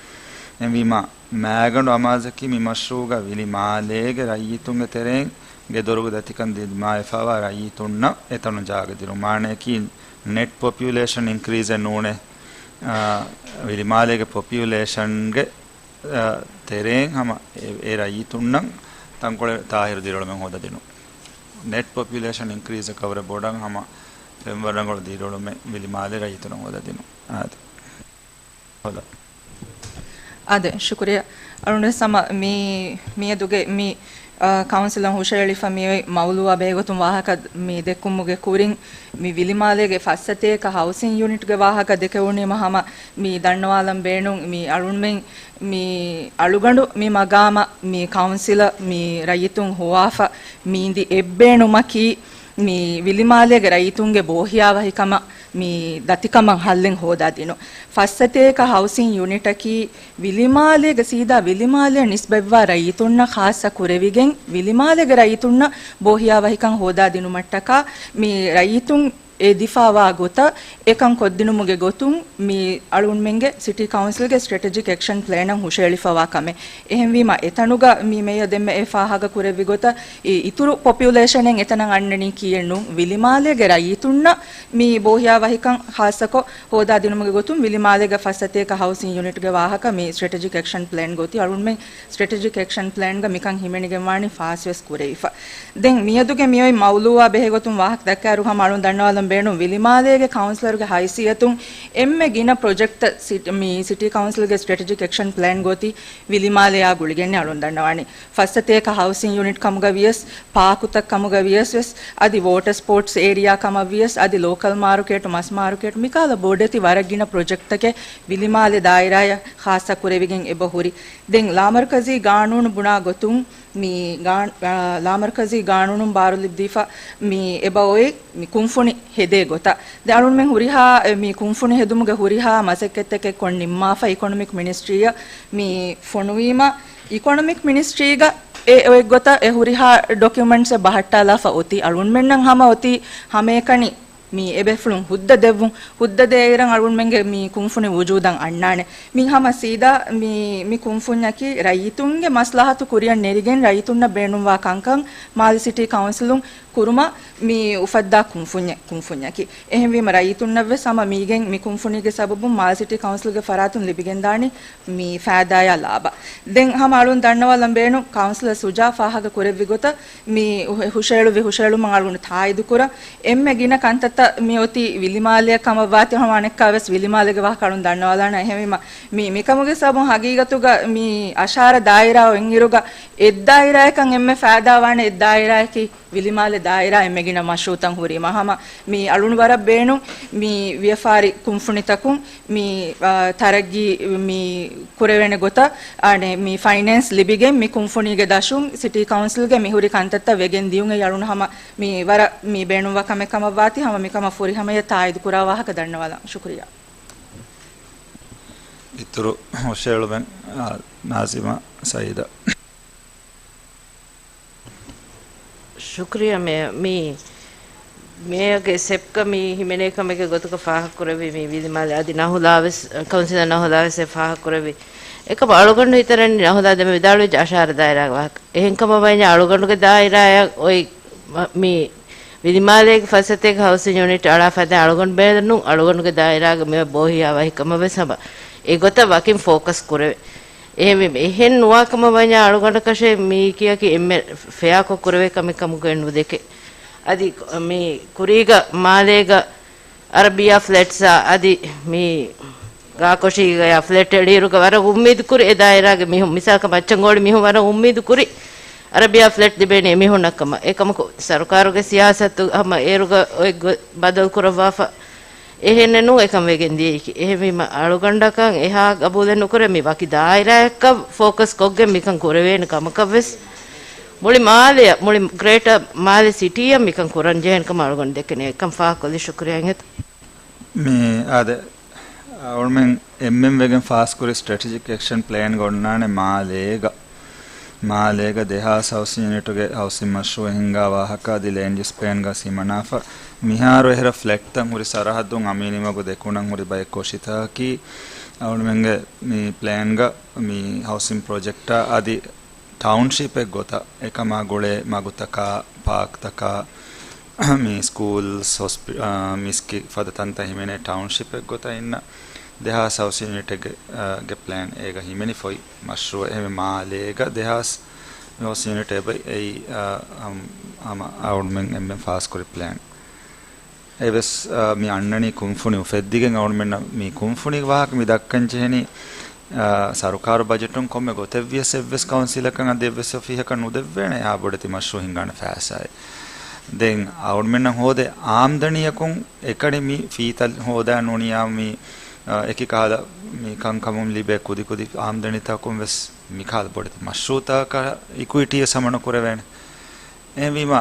އެހެންވީމާ، މާގަނޑު އަމާޒަކީ މި މަޝްރޫއުގަ ވިލިމާލޭގެ ރައްޔިތުންގެ ތެރެއިން ގެދޮރުގެ ދަތިކަން ދިމާވެފައިވާ ރައްޔިތުންނަށް އެތަނުން ޖާގަ ދިނުމާނެއަކީ ނެޓް ޕޮޕިއުލޭޝަން އިންކްރީޒެއް ނޫނޭ. އާ، ވިލިމާލޭގެ ޕޮޕިއުލޭޝަންގެ، އާ، ތެރެއިން ހަމަ އެ، އެ ރައްޔިތުންނަށް ތަންކޮޅެއް ތާހިރު ދިރިއުޅުމެއް ހޯދަދިނުން. ނެޓް ޕޮޕިއުލޭޝަން އިންކްރީޒަކަށް ވުރެ ބޮޑަށް ހަމަ ފެންވަރު ރަނގަޅު ދިރިއުޅުމެއް ވިލިމާލޭ ރައްޔިތުންނަށް ހޯދަދިނުން. އާދެ. އާދެ، ޝުކުރިއްޔާ. އަޅުގަނޑުވެސް ހަމަ މި، މިއަދުގެ މި، އާ، ކައުންސިލުން ހުށައެޅިފަ މިއޮތް މައުލޫއާ ބެހޭގޮތުން ވާހަކަ މި ދެއްކުމުގެ ކުރިން، މި ވިލިމާލޭގެ ފައްސަތޭކަ ހައުސިން ޔުނިޓްގެ ވާހަކަ ދެކެވުނީމަ ހަމަ މި ދަންނަވާލަން ބޭނުން މި އަޅުންމެން މި އަޅުގަނޑު މި މަގާމަށް މި ކައުންސިލަށް މި ރައްޔިތުން ހޮވާފަ މި އިނދި އެއްބޭނުމަކީ، މި ވިލިމާލޭގެ ރައްޔިތުންގެ ބޯހިޔާވަހިކަމަށް މި ދަތިކަމަށް ހައްލެއް ހޯދާދިނުން. ފައްސަތޭކަ ހައުސިން ޔުނިޓަކީ ވިލިމާލޭގެ ސީދާ ވިލިމާލޭ ނިސްބަތްވާ ރައްޔިތުންނަށް ޚާއްޞަ ކުރެވިގެން، ވިލިމާލޭގެ ރައްޔިތުންނަށް ބޯހިޔާވަހިކަން ހޯދާދިނުމަށްޓަކާ މި ރައްޔިތުން އެދިފާވާ ގޮތަށް އެކަން ކޮށްދިނުމުގެ ގޮތުން މި އަޅުންމެންގެ ސިޓީ ކައުންސިލްގެ ސްޓްރެޓެޖިކް އެކްޝަން ޕްލޭނަށް ހުށައެޅިފަވާ ކަމެއް. އެހެންވީމަ، އެތަނުގަ މި މޭޔަ ދެންމެ އެ ފާހަގަ ކުރެއްވި ގޮތަށް އި-، އިތުރު ޕޮޕިއުލޭޝަނެއް އެތަނަށް އަންނަނީ ކީއެއްނޫން. ވިލިމާލޭގެ ރައްޔިތުންނަށް މި ބޯހިޔާ ވަހިކަން ޚާއްޞަކޮށް ހޯދާދިނުމުގެ ގޮތުން ވިލިމާލޭގެ ފައްސަތޭކަ ހައުސިން ޔުނިޓްގެ ވާހަކަ މި ސްޓްރެޓެޖިކް އެކްޝަން ޕްލޭންގަ އޮތީ. އަޅުންމެން ސްޓްރެޓެޖިކް އެކްޝަން ޕްލޭންގަ މިކަން ހިމެނިގެންވާނީ ފާސްވެސް ކުރެވިފަ. ދެން މިއަދުގެ މިއޮތް މައުލޫއާ ބެހޭގޮތުން ވާހަކަ ދައްކާއިރު ހަމަ އަޅުން ދަންނަވާލަން ބޭނުން، ވިލިމާލޭގެ ކައުންސިލަރުގެ ހައިސިއްޔަތުން އެންމެ ގިނަ ޕްރޮޖެކްޓްތައް ސިޓް-، މި ސިޓީ ކައުންސިލްގެ ސްޓްރެޓެޖިކް އެކްޝަން ޕްލޭންގަ އޮތީ ވިލިމާލެއާ ގުޅިގެންނޭ އަޅުން ދަންނަވާނީ. ފައްސަތޭކަ ހައުސިން ޔުނިޓް ކަމުގަ ވިޔަސް، ޕާކުތައް ކަމުގަ ވިޔަސް ވެސް، އަދި ވޯޓަ ސްޕޯޓްސް އޭރިއާ ކަމަށް ވިޔަސް، އަދި ލޯކަލް މާރުކޭޓު، މަސް މާރުކޭޓު، މިކަހަލަ ބޮޑެތި ވަރަށް ގިނަ ޕްރޮޖެކްޓްތަކެއް ވިލިމާލެ ދާއިރާޔަށް ޚާއްޞަ ކުރެވިގެން އެބަ ހުރި. ދެން ލާމަރުކަޒީ ގާނޫނު ބުނާ ގޮތުން، މި ގާ-، އާ، ލާމަރުކަޒީ ގާނޫނުން ބާރުލިބިދީފަ މި އެބަ އޮތް މި ކުންފުނި ހެދޭ ގޮތަށް. ދެ އަޅުންމެން ހުރިހާ، އެ، މި ކުންފުނި ހެދުމުގެ ހުރިހާ މަސައްކަތްތަކެއް ކޮށް ނިންމާފަ އިކޮނޮމިކް މިނިސްޓްރީއަށް މި ފޮނުވީމަ، އިކޮނޮމިކް މިނިސްޓްރީގަ އެ އޮތް ގޮތަށް އެ ހުރިހާ ޑޮކިއުމެންޓްސް ބަހައްޓާލާފަ އޮތީ. އަޅުންމެންނަށް ހަމަ އޮތީ ހަމައެކަނި މި އެބޭފުޅުން ހުއްދަ ދެއްވުން. ހުއްދަ ދޭއިރަށް އަޅުންމެންގެ މި ކުންފުނި ވުޖޫދަށް އަންނާނެ. މި ހަމަ ސީދާ މި، މި ކުންފުންޏަކީ ރައްޔިތުންގެ މަސްލަހަތު ކުރިއަށް ނެރިގެން ރައްޔިތުންނަށް ބޭނުންވާ ކަންކަން މާލެ ސިޓީ ކައުންސިލުން ކުރުމަށް މި އުފައްދާ ކުންފުންޏެއް، ކުންފުންޏަކީ. އެހެންވީމަ ރައްޔިތުންނަށްވެސް ހަމަ މީގެން މި ކުންފުނީގެ ސަބަބުން މާލެ ސިޓީ ކައުންސިލްގެ ފަރާތުން ލިބިގެންދާނީ މި ފައިދާޔާ ލާބަ. ދެން ހަމަ އަޅުން ދަންނަވާލަން ބޭނުން ކައުންސިލަރ ސުޖާ ފާހަގަ ކުރެއްވި ގޮތަށް މި ހު-، ހުށައެޅުއްވި ހުށައެޅުމަށް އަޅުގަނޑު ތާއީދު ކުރަން. އެންމެ ގިނަ ކަންތައްތައް މި އޮތީ ވިލިމާލެއަށް ކަމަށްވާތީ ހަމަ އަނެއްކާވެސް ވިލިމާލޭގެ ވާހަކަ އަޅުން ދަންނަވާލާނަން. އެހެންވީމަ މި، މިކަމުގެ ސަބަބުން ހަގީގަތުގަ މި އަށާރަ ދާއިރާ އޮތްއިރުގަ އެއްދާއިރާއަކަށް އެންމެ ފައިދާވާނެ އެއްދާއިރާއަކީ ވިލިމާލެ ދާއިރާ އެންމެ ގިނަ މަޝްރޫއުތައް ހުރީމަ. ހަމަ މި އަޅުން ވަރަށް ބޭނުން މި ވިޔަފާރި ކުންފުނިތަކުން މި، އާ، ތަރައްގީ މި ކުރެވޭނެ ގޮތަށް، އާނެ، މި ފައިނޭންސް ލިބިގެން މި ކުންފުނީގެ ދަށުން ސިޓީ ކައުންސިލްގެ މިހުރި ކަންތައްތައް ވެގެން ދިޔުން. އެއީ އަޅުން ހަމަ މި ވަރަށް މި ބޭނުންވާ ކަމެއް ކަމަށް ވާތީ، ހަމަ މިކަމަށް ފުރިހަމަޔަށް ތާއީދު ކުރާ ވާހަކަ ދަންނަވާލަން. ޝުކުރިއްޔާ. އިތުރު ހުށައެޅުމެއް، އާ، ނާޒިމާ ސައީދާ. ޝުކުރިއްޔާ މޭޔަރ. މި މޭޔަރގެ ސެޕްގަ މި ހިމެނޭ ކަމެއްގެ ގޮތުގަ ފާހަގަކުރެއްވި މި ވިލިމާލެ އަދި ނަހުލާވެސް، ކައުންސިލަރ ނަހުލާވެސް އެ ފާހަގަކުރެއްވި. އެކަމަ އަޅުގަނޑު ހިތަށް އަރަނީ ނަހުލާ ދެންމެ ވިދާޅުވެއްޖެ އަށާރަ ދާއިރާގެ ވާހަކަ. އެހެންކަމަށް ވަންޏާ އަޅުގަނޑުގެ ދާއިރާއަށް އޮތް މަ-، މި ވިލިމާލޭގެ ފައިސަތޭކަ ހައުސިން ޔުނިޓް އަޅާ ފަދަ އަޅުގަނޑު ބޭނުން އަޅުގަނޑުގެ ދާއިރާގެ މި ބޯހިޔާ ވަހިކަމަށް ވެސް ހަމަ އެގޮތަށް ވަކިން ފޯކަސް ކުރެވޭ. އެހެންވީމަ އެހެން ނުވާކަމަށް ވަންޏާ އަޅުގަނޑަކަށެއް މީކީއަކީ އެންމެ ފެއާކޮށް ކުރެވޭ ކަމެއް ކަމުގައެއް ނުދެކެ. އަދި މި ކުރީގަ މާލޭގަ އަރަބިޔާ ފްލެޓްސްއާ އަދި މި ގާކޮށީގަޔާ ފްލެޓް އެޅިއިރުގަ ވަރަށް އުއްމީދު ކުރި އެ ދާއިރާގެ މީހުން، މިސާލަކަށް މައްޗަންގޮޅި މީހުން ވަރަށް އުއްމީދު ކުރި އަރަބިޔާ ފްލެޓް ލިބޭނެ އެމީހުންނަށް ކަމަށް. އެކަމަކު ސަރުކާރުގެ ސިޔާސަތު ހަމަ އޭރުގަ އޮތް ގޮ-، ބަދަލު ކުރައްވާފަ. އެހެންނެއް ނޫން އެކަން ވެގެން ދިޔައީކީ. އެހެންވީމަ އަޅުގަނޑަކަށް އެހާ ގަބޫލެއް ނުކުރޭ މި ވަކި ދާއިރާއަކަށް ފޯކަސް ކޮށްގެން މިކަން ކުރެވޭނެ ކަމަކަށް ވެސް. މުޅި މާލެއަށް، މުޅި ގްރޭޓަ މާލެ ސިޓީއަށް މިކަން ކުރަން ޖެހޭނެ ކަމަށް އަޅުގަނޑު ދެކެނީ. އެކަން ފާހަގަކޮށްލީ. ޝުކުރިއްޔާ އިނގޭތަ؟ މި އާދެ، އަޅުމެން އެންމެން ވެގެން ފާސްކުރި ސްޓްރެޓެޖިކް އެކްޝަން ޕްލޭންގަ އޮންނާނެ މާލޭގަ، މާލޭގަ ދެހާސް ހައުސިން ޔުނިޓުގެ ހައުސިން މަޝްރޫއެއް ހިންގާ ވާހަކަ އަދި ލޭންޑް ޔޫސް ޕްލޭންގަ ހިމަނާފަ. މިހާރު އެހެރަ ފްލެޓްތައް ހުރި ސަރަހައްދުން އަމީނީމަގު ދެކުނަން ހުރި ބައެއް ކޮށިތަކަކީ އަޅުމެންގެ މި ޕްލޭންގަ މި ހައުސިން ޕްރޮޖެކްޓާ އަދި ޓައުންޝިޕެއް ގޮތަށް އެކަމާ ގުޅޭ މަގުތަކާ، ޕާކްތަކާ، މި ސްކޫލްސް، ހޮސްޕި-، އާ، މިސްކިތް ފަދަ ތަންތައް ހިމެނޭ ޓައުންޝިޕެއް ގޮތަށް އިންނަ ދެހާސް ހައުސިން ޔުނިޓެއްގެ، އާ، ގެ ޕްލޭން އޭގަ ހިމެނި ފޮތް މަޝްރޫއެއް. އެހެންވެ މާލޭގަ ދެހާސް ހައުސިން ޔުނިޓެއް އެބަ އެއީ، އާ، ހަމަ އަޅުމެން އެންމެން ފާސްކުރި ޕްލޭން. އެވެސް، އާ، މި އަންނަނީ ކުންފުނި އުފެއްދިގެން. އަޅުމެންނަށް މި ކުންފުނި ވާހަކަ މި ދައްކަން ޖެހެނީ، އާ، ސަރުކާރު ބަޖެޓުން ކޮންމެ ގޮތެއްވިޔަސް އެއްވެސް ކައުންސިލަކަށް އަދި އެއްވެސް އޮފީހަކަށް ނުދެއްވޭނެ އެހާ ބޮޑެތި މަޝްރޫއު ހިންގާނެ ފައިސާއެއް. ދެން އަޅުމެންނަށް ހޯދޭ އާމްދަނީއަކުން އެކަނި މި ފީތައް ހޯދާ ނޫނިޔާ މި، އާ، އެކި ކަހަލަ މި ކަންކަމުން ލިބޭ ކުދިކުދި އާމްދަނީތަކުން ވެސް މިކަހަލަ ބޮޑެތި މަޝްރޫއުތަކަށް އިކުއިޓީއެއް ހަމަ ނުކުރެވޭނެ. އެހެންވީމަ،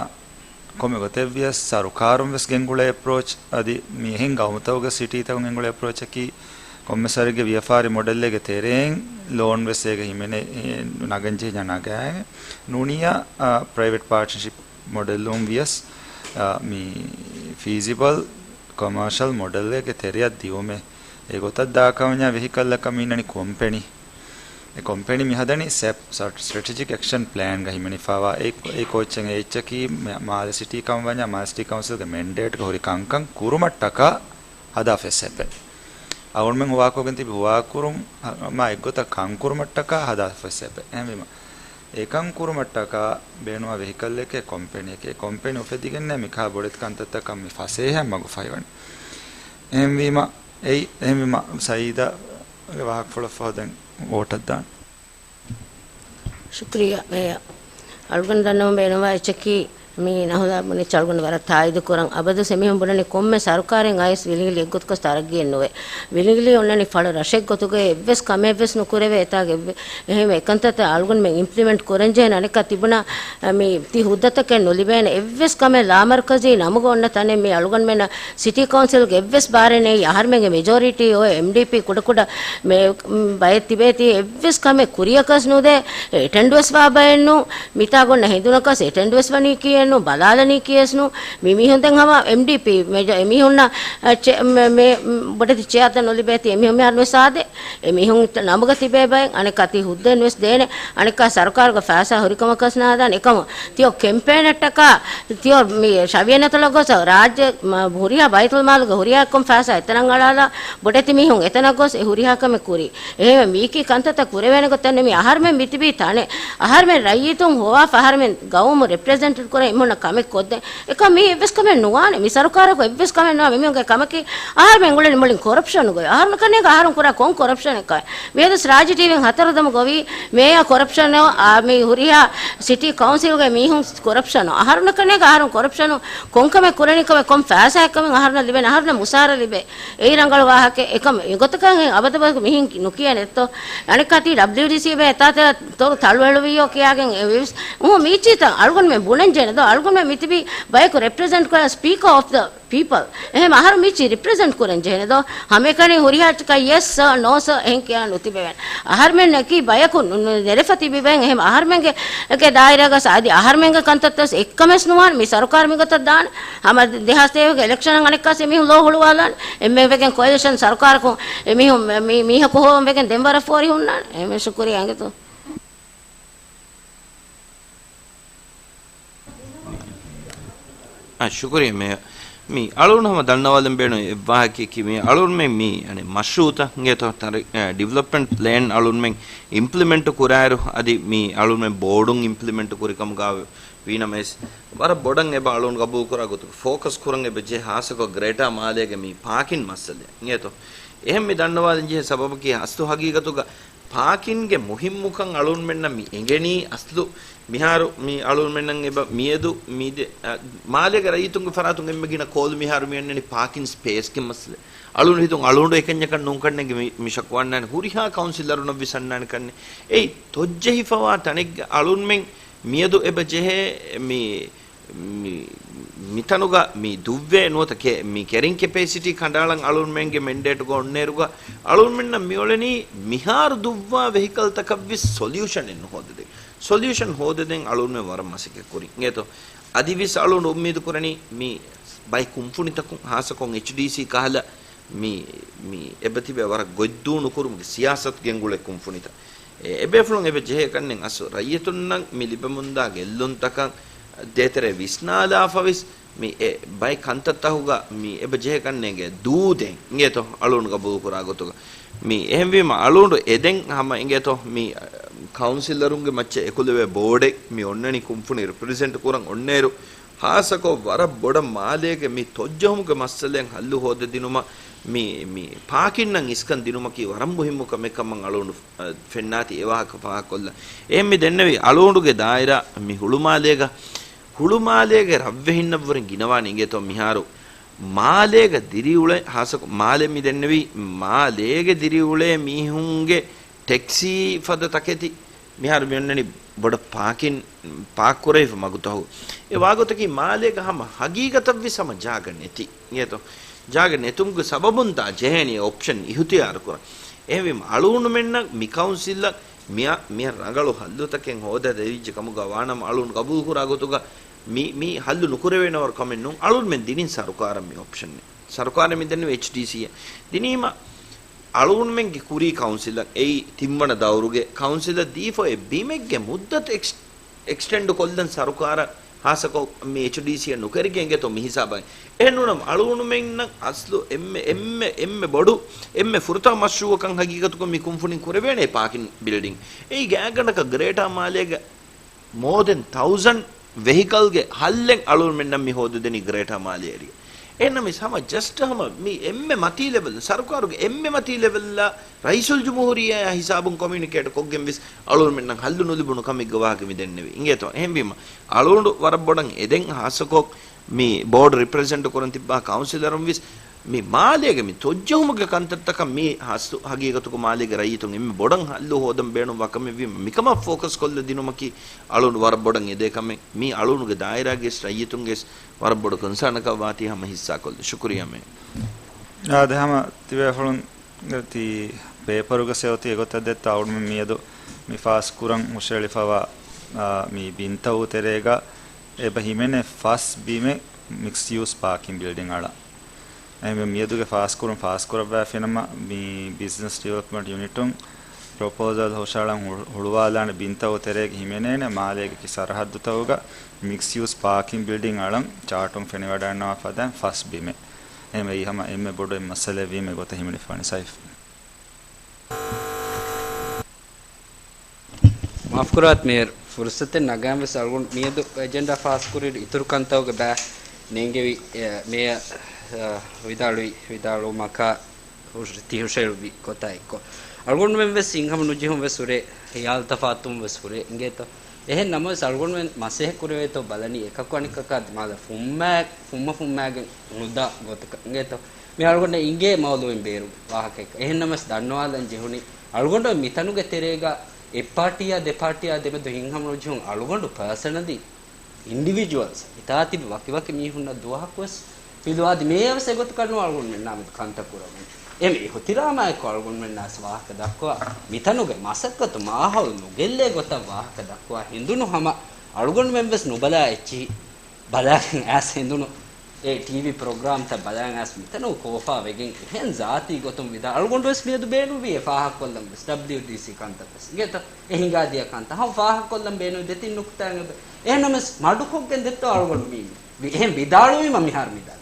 ކޮންމެ ގޮތެއްވިޔަސް ސަރުކާރުން ވެސް ގެންގުޅޭ އެޕްރޯޗް އަދި މި އެހެން ގައުމުތަކުގެ ސިޓީތަކުން ގެންގުޅޭ އެޕްރޯޗަކީ ކޮންމެ ސަރެއްގެ ވިޔަފާރި މޮޑެލެއްގެ ތެރެއިން ލޯން ވެސް އޭގެ ހިމެނޭ، އެ، ނަގަން ޖެހި ނަގާގެން ނޫނިޔާ، އާ، ޕްރައިވެޓް ޕާޓްނަރޝިޕް މޮޑެލުން ވިޔަސް، އާ، މި ފީޒިބަލް ކޮމާޝަލް މޮޑެލެއްގެ ތެރެއަށް ދިއުމެއް. އެގޮތަށް ދާކަމަންޏާ ވެހިކަލްއަކަށް މި އިންނަނީ ކޮމްޕެނީ. އެ ކޮމްޕެނީ މި ހަދަނީ ސެޕް، ސްޓްރެޓެޖިކް އެކްޝަން ޕްލޭންގަ ހިމެނިފައިވާ އެ، އެ ކޯޗެއް އެއްޗަކީ މާލެ ސިޓީ ކަމަށް ވަންޏާ މާލެ ސިޓީ ކައުންސިލްގެ މެންޑޭޓްގަ ހުރި ކަންކަން ކުރުމަށްޓަކާ ހަދާފަ އެއްސެޕެ. އަޅުމެން ހުވާކޮށްގެން ތިބި ހުވާކުރުން މާ އެއްގޮތަށް ކަން ކުރުމަށްޓަކާ ހަދާފަ އެއްސެޕެ. އެހެންވީމަ، އެކަން ކުރުމަށްޓަކާ ބޭނުންވާ ވެހިކަލްއެކޭ ކޮމްޕެނީއެކޭ. ކޮމްޕެނީ އުފެއްދިގެންނޭ މިކަހަލަ ބޮޑެތި ކަންތައްތަކަށް މި ފަސޭހައިން މަގުފަހިވަނީ. އެހެންވީމަ، އެއީ، އެހެންވީމަ ސައީދާގެ ވާހަކަފުޅަށްފަހު ދެން ވޯޓަށް ދާން. ޝުކްރިއްޔާ މޭޔަރ. އަޅުގަނޑު ދަންނަވަން ބޭނުންވާ އެއްޗަކީ، މި ނަހުލާ ބުނިއްޗަށް އަޅުގަނޑު ވަރަށް ތާއީދު ކުރަން. އަބަދުސް އެމީހުން ބުނަނީ ކޮންމެ ސަރުކާރެއް އައިސް ވިލިނގިލި އެއްގޮތަކަށް ތަރައްގީއެއް ނުވޭ. ވިލިނގިލި އޮންނަނީ ފަޅު ރަށެއް ގޮތުގައި އެއްވެސް ކަމެއްވެސް ނުކުރެވޭ އެތާގެ އެއްވެ-، އެހެންވެ އެކަންތައްތައް އަޅުގަނޑުމެން އިމްޕްލިމެންޓް ކުރަންޖެހޭނެ. އަނެއްކާ ތިބުނާ، މި ތި ހުއްދަތަކެއް ނުލިބޭނެ. އެއްވެސް ކަމެއް ލާމަރުކަޒީ ނަމުގަ އޮންނަ ތަނެއް މި އަޅުގަނޑުމެންނަށް ސިޓީ ކައުންސިލްގެ އެއްވެސް ބާރެއް ނެތް. އަހަރުމެންގެ މެޖޯރިޓީ އޮތް އެމްޑީޕީ ކުޑަކުޑަ މެ-، މް، ބައެއް ތިބޭތީ އެއްވެސް ކަމެއް ކުރިޔަކަސް ނުދޭ، އެޓެންޑްވެސް ވާ ބައެއް ނޫން. މިތާ ގޮންނަ ހެނދުނަކަސް އެޓެންޑްވެސް ވަނީ ކިޔެއް ނޫން، ބަލާލަނީ ކިޔެއް ނޫން. މި މީހުން ދެން ހަމަ އެމްޑީޕީ މެޖ-، އެމީހުންނަށް، އަ، ޗެ-، މެ-، މެ-، މް، ބޮޑެތި ޗެއާތައް ނުލިބޭތީ އެމީހުން މިހާރު ނުވެސް އާދޭ. އެމީހުން ނަމުގަ ތިބޭ ބައެއް އަނެއްކާ ތި ހުއްދައެއް ނުވެސް ދޭނެ. އަނެއްކާ ސަރުކާރުގެ ފައިސާ ހުރިކަމަކަސް ނާދާނެ. އެކަމު ތިޔޮ ކެމްޕޭނަށްޓަކާ ތިޔޮ މި ޝަވިޔަނަތަލަށް ގޮސް ރާއްޖެ މަ-، ހުރިހާ ބައިތުލްމާލުގެ ހުރިހާ އެއްކޮން ފައިސާ އެތަނަށް އަޅާލާ ބޮޑެތި މީހުން އެތަނަށް ގޮސް އެ ހުރިހާ ކަމެއް ކުރީ. އެހެންވެ މީކީ ކަންތައްތައް ކުރެވޭނެ ގޮތެއް ނެ މި އަހަރުމެން މިތިބީ ތަނެއް. އަހަރުމެން ރައްޔިތުން ހޮވާފަ އަހަރުމެން ގައުމު ރެޕްރެޒެންޓެޓް ކުރޭ ހުންނަ ކަމެއް ކޮށްދޭ. އެކަމް މީ އެއްވެސް ކަމެއް ނުވާނެ. މި ސަރުކާރަކު އެއްވެސް ކަމެއް ނުވާ. މިމީހުންގެ ކަމަކީ އަހަރުމެން އުޅެނީ މުޅިން ކޮރަޕްޝަނުގައި. އަހަރުން ކަންނޭނގެ އަހަރުން ކުރާ ކޮން ކޮރަޕްޝަނެއްކައި. މިއަދު ރާއްޖެ ޓީވީން ހަތަރު ދަމު ގޮވީ މޭޔަ ކޮރަޕްޝަނޯ، އާ، މި ހުރިހާ ސިޓީ ކައުންސިލްގެ މީހުން ކޮރަޕްޝަނޯ. އަހަރުން ކަންނޭނގެ އަހަރުން ކޮރަޕްޝަނު ކޮން ކަމެއް ކުރަނީ ކަމެއް ކޮން ފައިސާއެއް ކަމެއް އަހަރުންނަށް ލިބޭނެ. އަހަރުންނަށް މުސާރަ ލިބޭ. އެއީ ރަނގަޅު ވާހަކަ. އެކަމް އެގޮތަކަށް އެ އަބަދު ބަޔަކު މިހެން ނުކިޔަނެއްތޯ؟ އަނެއްކާ ތީ ޑަބްލިޔުޑީސީ ބޭ އެތާތަ ތޮރު ތަޅުއެޅުވިޔޯ ކިޔާގެން އެ ވިސް-، އު، މީޗީތަ އަޅުގަނޑުމެން ބުނަން ޖެހޭނެ ދޯ؟ އަޅުގަނޑުމެން މިތިބީ ބަޔަކު ރެޕްރެޒެންޓް ކުރާ ސްޕީކަރ އޮފް ދަ ޕީޕަލް. އެހެން އަހަރު މީޗީ ރިޕްރެޒެންޓް ކުރަން ޖެހޭނެ ދޯ؟ ހަމައެކަނި ހުރިހާ ޓަކަ ޔެސް ސަރ، ނޯ ސަރ އެހެން ކިޔާ ނުތިބެވޭނެ. އަހަރުމެންނަކީ ބަޔަކު ނު-، ނު-، ނެރެފަ ތިބިބެން. އެހެން އަހަރުމެންގެ ގެ ދާއިރާގަސް އަދި އަހަރުމެންގެ ކަންތައްތަސް އެއްކަމެސް ނުވާނެ. މި ސަރުކާރު މިގޮތަށް ދާނެ. ހަމަ ދެހާސް ތޭވީހުގެ އިލެކްޝަނަށް އަނެއްކާސް އެމީހުން ލޯ ހުޅުވާލާނެ. އެންމެ ވެގެން ކޮއިލިޝަން ސަރުކާރަކުން އެމީހުން މި-، މީހަކު ހޮވަން ވެގެން ދެން ވަރަށް ފޯރި ހުންނާނެ. އެންމެ ޝުކުރިއްޔާ އިނގޭތޯ. އާ، ޝުކުރިއްޔާ މޭޔަރ. މި އަޅުގަނޑު ހަމަ ދަންނަވާލަން ބޭނުން އެއް ވާހަކައަކީ މި އަޅުގަނޑުމެން މި އަނެއް މަޝްރޫއުތައް އިނގޭތޯ، ތަރި-، އެ، ޑިވެލޮޕްމަންޓް ޕްލޭން އަޅުގަނޑުމެން އިމްޕްލިމެންޓް ކުރާއިރު އަދި މި އަޅުގަނޑުމެން ބޯޑުން އިމްޕްލިމެންޓް ކުރި ކަމުގަ ވީނަމަވެސް، ވަރަށް ބޮޑަށް އެބަ އަޅުގަނޑު ގަބޫލުކުރާ ގޮތުގަ ފޯކަސް ކުރަން އެބަ ޖެހޭ ހާއްސަކޮށް ގްރޭޓާ މާލޭގެ މި ޕާކިން މައްސަލަ އިނގޭތޯ. އެހެން މި ދަންނަވާލަން ޖެހޭ ސަބަބަކީ އަސްލު ހަގީގަތުގަ ޕާކިންގެ މުހިއްމުކަން އަޅުގަނޑުމެންނަށް މި އެނގެނީ އަސްލު މިހާރު މި އަޅުގަނޑުމެންނަށް އެބަ މިއަދު މި ދެ-، އަ، މާލޭގެ ރައްޔިތުންގެ ފަރާތުން އެންމެ ގިނަ ކޯލު މިހާރު މި އަންނަނީ ޕާކިން ސްޕޭސްގެ މައްސަލަ. އަޅުގަނޑު ހިތުން އަޅުގަނޑު އެކަންޏަކަށް ނޫން ކަންނޭނގެ މި، މި ޝަކުވާ އަންނާނެ. ހުރިހާ ކައުންސިލަރުންނަށްވެސް އަންނާނެ ކަންނޭނގެ. އެއީ ތޮއްޖެހިފަވާ ތަނެއްގަ އަޅުގަނޑުމެން މިއަދު އެބަ ޖެހޭ މި މި، މިތަނުގަ މި ދުއްވޭ ނުވަތަ ކެ-، މި ކެރިން ކެޕޭސިޓީ ކަނޑައަޅަން އަޅުގަނޑުމެންގެ މެންޑޭޓުގަ އޮންނައިރުގަ އަޅުގަނޑުމެންނަށް މިއުޅެނީ މިހާރު ދުއްވާ ވެހިކަލްތަކަށްވެސް ސޮލިއުޝަނެއް ނުހޯދެދޭ. ސޮލިއުޝަން ހޯދެދޭން އަޅުގަނޑުމެން ވަރަށް މަސައްކަތް ކުރި އިނގޭތޯ. އަދިވެސް އަޅުގަނޑު އުއްމީދު ކުރަނީ މި ބައެއް ކުންފުނިތަކުން ހާއްސަކޮށް އެޗްޑީސީ ކަހަލަ މި، މި އެބަތިބެ ވަރަށް ގޮތްދޫ ނުކުރުމުގެ ސިޔާސަތު ގެންގުޅޭ ކުންފުނިތައް. އެ، އެބޭފުޅުން އެބަ ޖެހޭ ކަންނެން އަސް ރައްޔިތުންނަށް މި ލިބެމުންދާ ގެއްލުންތަކަށް ދޭތެރޭ ވިސްނާލާފަވެސް، މި އެ ބައެއް ކަންތައްތަހުގަ މި އެބަ ޖެހޭ ކަންނޭނގެ ދޫދެއް އިނގޭތޯ އަޅުގަނޑު ގަބޫލުކުރާ ގޮތުގަ. މި އެހެންވީމަ އަޅުގަނޑު އެދެން ހަމަ އިނގޭތޯ މި ކައުންސިލަރުންގެ މައްޗަށް އެކުލެވޭ ބޯޑެއް މި އޮންނަނީ ކުންފުނި ރެޕްރެޒެންޓް ކުރަން އޮންނައިރު، ހާއްސަކޮށް ވަރަށް ބޮޑަށް މާލޭގެ މި ތޮއްޖަހުމުގެ މައްސަލައިން ހައްލު ހޯދަދިނުމަށް މި، މި ޕާކިންއަށް އިސްކަން ދިނުމަކީ ވަރަށް މުހިއްމު ކަމެއް ކަމަށް އަޅުގަނޑު، އަ، ފެންނާތީ އެ ވާހަކަ ފާހަގަކޮށްލަން. އެހެން މި ދެންނެވި އަޅުގަނޑުގެ ދާއިރާ މި ހުޅުމާލޭގަ، ހުޅުމާލޭގެ ރަށްވެހިންނަށްވުރެން ގިނަވާނެ އިނގޭތޯ މިހާރު މާލޭގަ ދިރިއުޅޭ، ހާއްސަކޮށް މާލެ މި ދެންނެވީ މާލޭގެ ދިރިއުޅޭ މީހުންގެ ޓެކްސީ ފަދަ ތަކެތި މިހާރު މި އޮންނަނީ ބޮޑަށް ޕާކިން، ޕާކް ކުރެވިފަ މަގުތަހު. އެ ވާގޮތަކީ މާލޭގަ ހަމަ ހަގީގަތަށްވެސް ހަމަ ޖާގަ ނެތި. އިނގޭތޯ؟ ޖާގަ ނެތުމުގެ ސަބަބުން ދާ ޖެހޭނީ އޮޕްޝަން އިހުތިޔާރު ކުރަން. އެހެންވީމަ އަޅުގަނޑުމެންނަށް މި ކައުންސިލަށް މިއަށް، މިއަށް ރަނގަޅު ހައްލުތަކެއް ހޯދާ ދެވިއްޖެ ކަމުގަ ވާނަމަ އަޅުގަނޑު ގަބޫލު ކުރާ ގޮތުގަ މި، މި ހައްލު ނުކުރެވޭނެވަރު ކަމެއް ނޫން. އަޅުގަނޑުމެން ދިނީ ސަރުކާރަށް މި އޮޕްޝަން. ސަރުކާރަށް މި ދެންނެވި އެޗްޑީސީއަށް. ދިނީމަ އަޅުގަނޑުމެންގެ ކުރީ ކައުންސިލަށް އެއީ ތިންވަނަ ދައުރުގެ ކައުންސިލަށް ދީފަ އޮތް ބިމެއްގެ މުއްދަތު އެކްސް-، އެކްސްޓެންޑް ކޮށްލަން ސަރުކާރަށް ހާއްސަކޮށް މި އެޗްޑީސީއަށް ނުކެރިގެން އިނގޭތޯ މި ހިސާބަށް. އެހެންނޫނަމަ އަޅުގަނޑުމެންނަށް އަސްލު އެންމެ، އެންމެ، އެންމެ ބޮޑު، އެންމެ ފުރަތަމަ މަޝްރޫއަކަށް ހަގީގަތުގަ މި ކުންފުނިން ކުރެވޭނެ ޕާކިން ބިލްޑިން. އެއީ ގާތްގަނޑަކަށް ގްރޭޓާ މާލޭގެ މޯ ދެން ތައުޒަންޑް ވެހިކަލްގެ ހައްލެއް އަޅުގަނޑުމެންނަށް މި ހޯދަދެނީ ގްރޭޓާ މާލޭ އެރިއާ. އެހެންނަމަވެސް ހަމަ ޖަސްޓް ހަމަ މި އެންމެ މަތީ ލެވެލް، ސަރުކާރުގެ އެންމެ މަތީ ލެވެލްއާ ރައީސުލްޖުމްހޫރިއްޔާ ހިސާބުން ކޮމިއުނިކޭޓް ކޮށްގެން ވެސް އަޅުގަނޑުމެންނަށް ހައްލު ނުލިބުނު ކަމެއްގެ ވާހަކަ މި ދެންނެވި. އިނގޭތޯ؟ އެހެންވީމަ އަޅުގަނޑު ވަރަށް ބޮޑަށް އެދެން ހާއްސަކޮށް މި ބޯޑް ރިޕްރެޒެންޓް ކުރަން ތިއްބާ ކައުންސިލަރުން ވެސް މި މާލޭގެ މި ތޮއްޖަހުމުގެ ކަންތައްތަކަށް މި ހާއްސު ހަގީގަތުގަ މާލޭގެ ރައްޔިތުން އެންމެ ބޮޑަށް ހައްލު ހޯދަން ބޭނުން ވާ ކަމެއް ވީމަ މިކަމަށް ފޯކަސް ކޮށްލަ ދިނުމަކީ އަޅުގަނޑު ވަރަށް ބޮޑަށް އެދޭ ކަމެއް. މީ އަޅުގަނޑުގެ ދާއިރާގެ ރައްޔިތުންގެ ވަރަށް ބޮޑު ކޮންސާނަކަށް ވާތީ ހަމަ ހިއްސާކޮށްލި. ޝުކުރިއްޔާ މޭ. އާދެ ހަމަ ތިބޭފުޅުން ތި ޕޭޕަރުގަ ސެއޮތީ އެގޮތަށް ދެއްތޯ އަޅުގަނޑުމެން މިއަދު މި ފާސްކުރަން ހުށައެޅިފަވާ، އާ، މި ބިންތައް ތެރޭގަ އެބަ ހިމެނޭ ފަސް ބިމެއް މިކްސް ޔޫސް ޕާކިން ބިލްޑިން އަޅަން. އެހެންވެ މިއަދުގެ ފާސްކުރުން ފާސްކުރައްވައިފިނަމަ މި ބިޒްނަސް ޑިވެލޮޕްމަންޓް ޔުނިޓުން ޕްރޮޕޯސަލް ހުށައަޅަން ހު-، ހުޅުވާލާނެ ބިންތައް ތެރޭގަ ހިމެނޭނެ މާލޭގެ ކި ސަރަހައްދުތަކުގަ މިކްސް ޔޫސް ޕާކިން ބިލްޑިން އަޅަން ޗާޓުން ފެނިވަޑައިގަންނަވާ ފަދައިން ފަސް ބިމެއް. އެހެންވެ އެއީ ހަމަ އެންމެ ބޮޑު އެއް މައްސަލައެއް ވީމަ އެގޮތަށް ހިމެނިފަވަނީ ސައިފް. މާފުކުރާތި މޭޔަރު. ފުރުސަތެއް ނަގާން ވެސް އަޅުގަނޑު މިއަދު އެޖެންޑާ ފާސްކުރި އިތުރު ކަންތައްގެ ބައި ނޭނގެވި، އެ، މޭޔަރ، އެ، ވިދާޅުވި، ވިދާޅުވުމަކާ ހުށ-، ތިހުށައެޅުއްވި ގޮތާ އެއްކޮށް، އަޅުގަނޑުމެން ވެސް ހިތްހަމަ ނުޖެހުން ވެސް ހުރޭ، ހިޔާލު ތަފާތުވުން ވެސް ހުރޭ، އިނގޭތޯ؟ އެހެން ނަމަވެސް އަޅުގަނޑުމެން މަސޭހަ ކުރެވޭތޯ ބަލަނީ އެކަކު އަނެކަކާ ދިމާލަށް ފުންމާ-، ފުންމަ ފުންމާގެން ނުދާ ގޮތަކަށް، އިނގޭތޯ؟ މި އަޅުގަނޑަށް އިނގޭ މައުލޫމެއް ބޭރު ވާހަކައެއް. އެހެން ނަމަވެސް ދަންނަވާލަން ޖެހުނީ އަޅުގަނޑު މިތަނުގެ ތެރޭގަ އެއް ޕާޓީއާ ދެ ޕާޓީއާ ދެމެދު ހިތްހަމަ ނުޖެހުން އަޅުގަނޑު ޕާސަނަލީ އިންޑިވިޖުއަލްސް ހިތާ ތިބި ވަކިވަކި މީހުންނަށް ދުވަހަކުވެސް މި ދުވާ އަދި މޭޔަރ ވެސް އެގޮތަކަށް ނޫން އަޅުގަނޑުމެންނާ މެދު ކަންތައް ކުރަމުން. އެ މި އިހުތިރާމާއެކު އަޅުގަނޑުމެންނާސް ވާހަކަ ދައްކަވާ، މިތަނުގެ މަސައްކަތު މާހައުލު ނުގެއްލޭ ގޮތަށް ވާހަކަ ދައްކަވާ ހެނދުނު ހަމަ އަޅުގަނޑުމެން ވެސް ނުބަލާ އެއްޗިހި ބަލާގެން އައިސް ހެނދުނު އެ ޓީވީ ޕްރޮގްރާމްތައް ބަލާގެން އައިސް މިތަނު ކޯފާ ވެގެން އެހެން ޒާތީ ގޮތުން ވިދާ އަޅުގަނޑު ވެސް މިއަދު ބޭނުންވީ އެ ފާހަގަކޮށްލަން ވެސް ޑަބްލިއުޑީސީ ކަންތައް ވެސް އިނގޭތަ؟ އެ ހިނގާދިޔަ ކަންތައް ހަމަ ފާހަގަކޮށްލަން ބޭނުން ދެތިން ނުކުތާއެއް އެބަ. އެހެންނަމަވެސް މަޑުކޮށްގެން ދެއްތޯ އަޅުގަނޑު މީ މި-، އެހެން ވިދާޅުވީމަ މިހާރު މި ދަންނަވަނީ.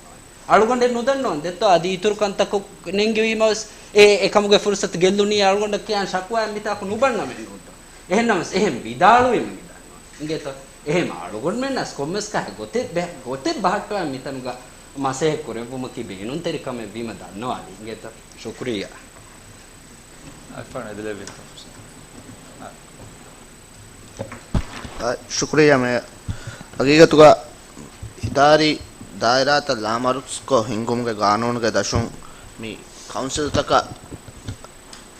އަޅުގަނޑެއް ނުދަންނަވަން ދެއްތޯ އަދި އިތުރު ކަންތަކު ނެންގެވީމަވެސް އެ އެކަމުގެ ފުރުސަތު ގެއްލުނީ އަޅުގަނޑަށް ކިޔާން ޝަކުވާއެއް މިތާކު ނުބަންނަމެއް ނޫންތޯ. އެހެންނަމަވެސް އެހެން ވިދާޅުވީމަ މި ދަންނަވަނީ. އިނގޭތޯ؟ އެހެން އަޅުގަނޑުމެންނަސް ކޮންމެސް ކަހެއް ގޮތެއް ބެ-، ގޮތެއް ބަހައްޓަވާ މިތަނުގަ މަސޭހަ ކުރެއްވުމަކީ ބޭނުންތެރި ކަމެއް ވީމަ ދަންނަވާލީ. އިނގޭތޯ؟ ޝުކުރިއްޔާ. އައިފާން އެދިލެވިންތޯ ފުރުސަތު. އަ، ޝުކުރިއްޔާ މޭޔަރ. ހަގީގަތުގަ އިދާރީ ދާއިރާތައް ލާމަރުކަޒުކޮށް ހިންގުމުގެ ގާނޫނުގެ ދަށުން މި ކައުންސިލްތަކަށް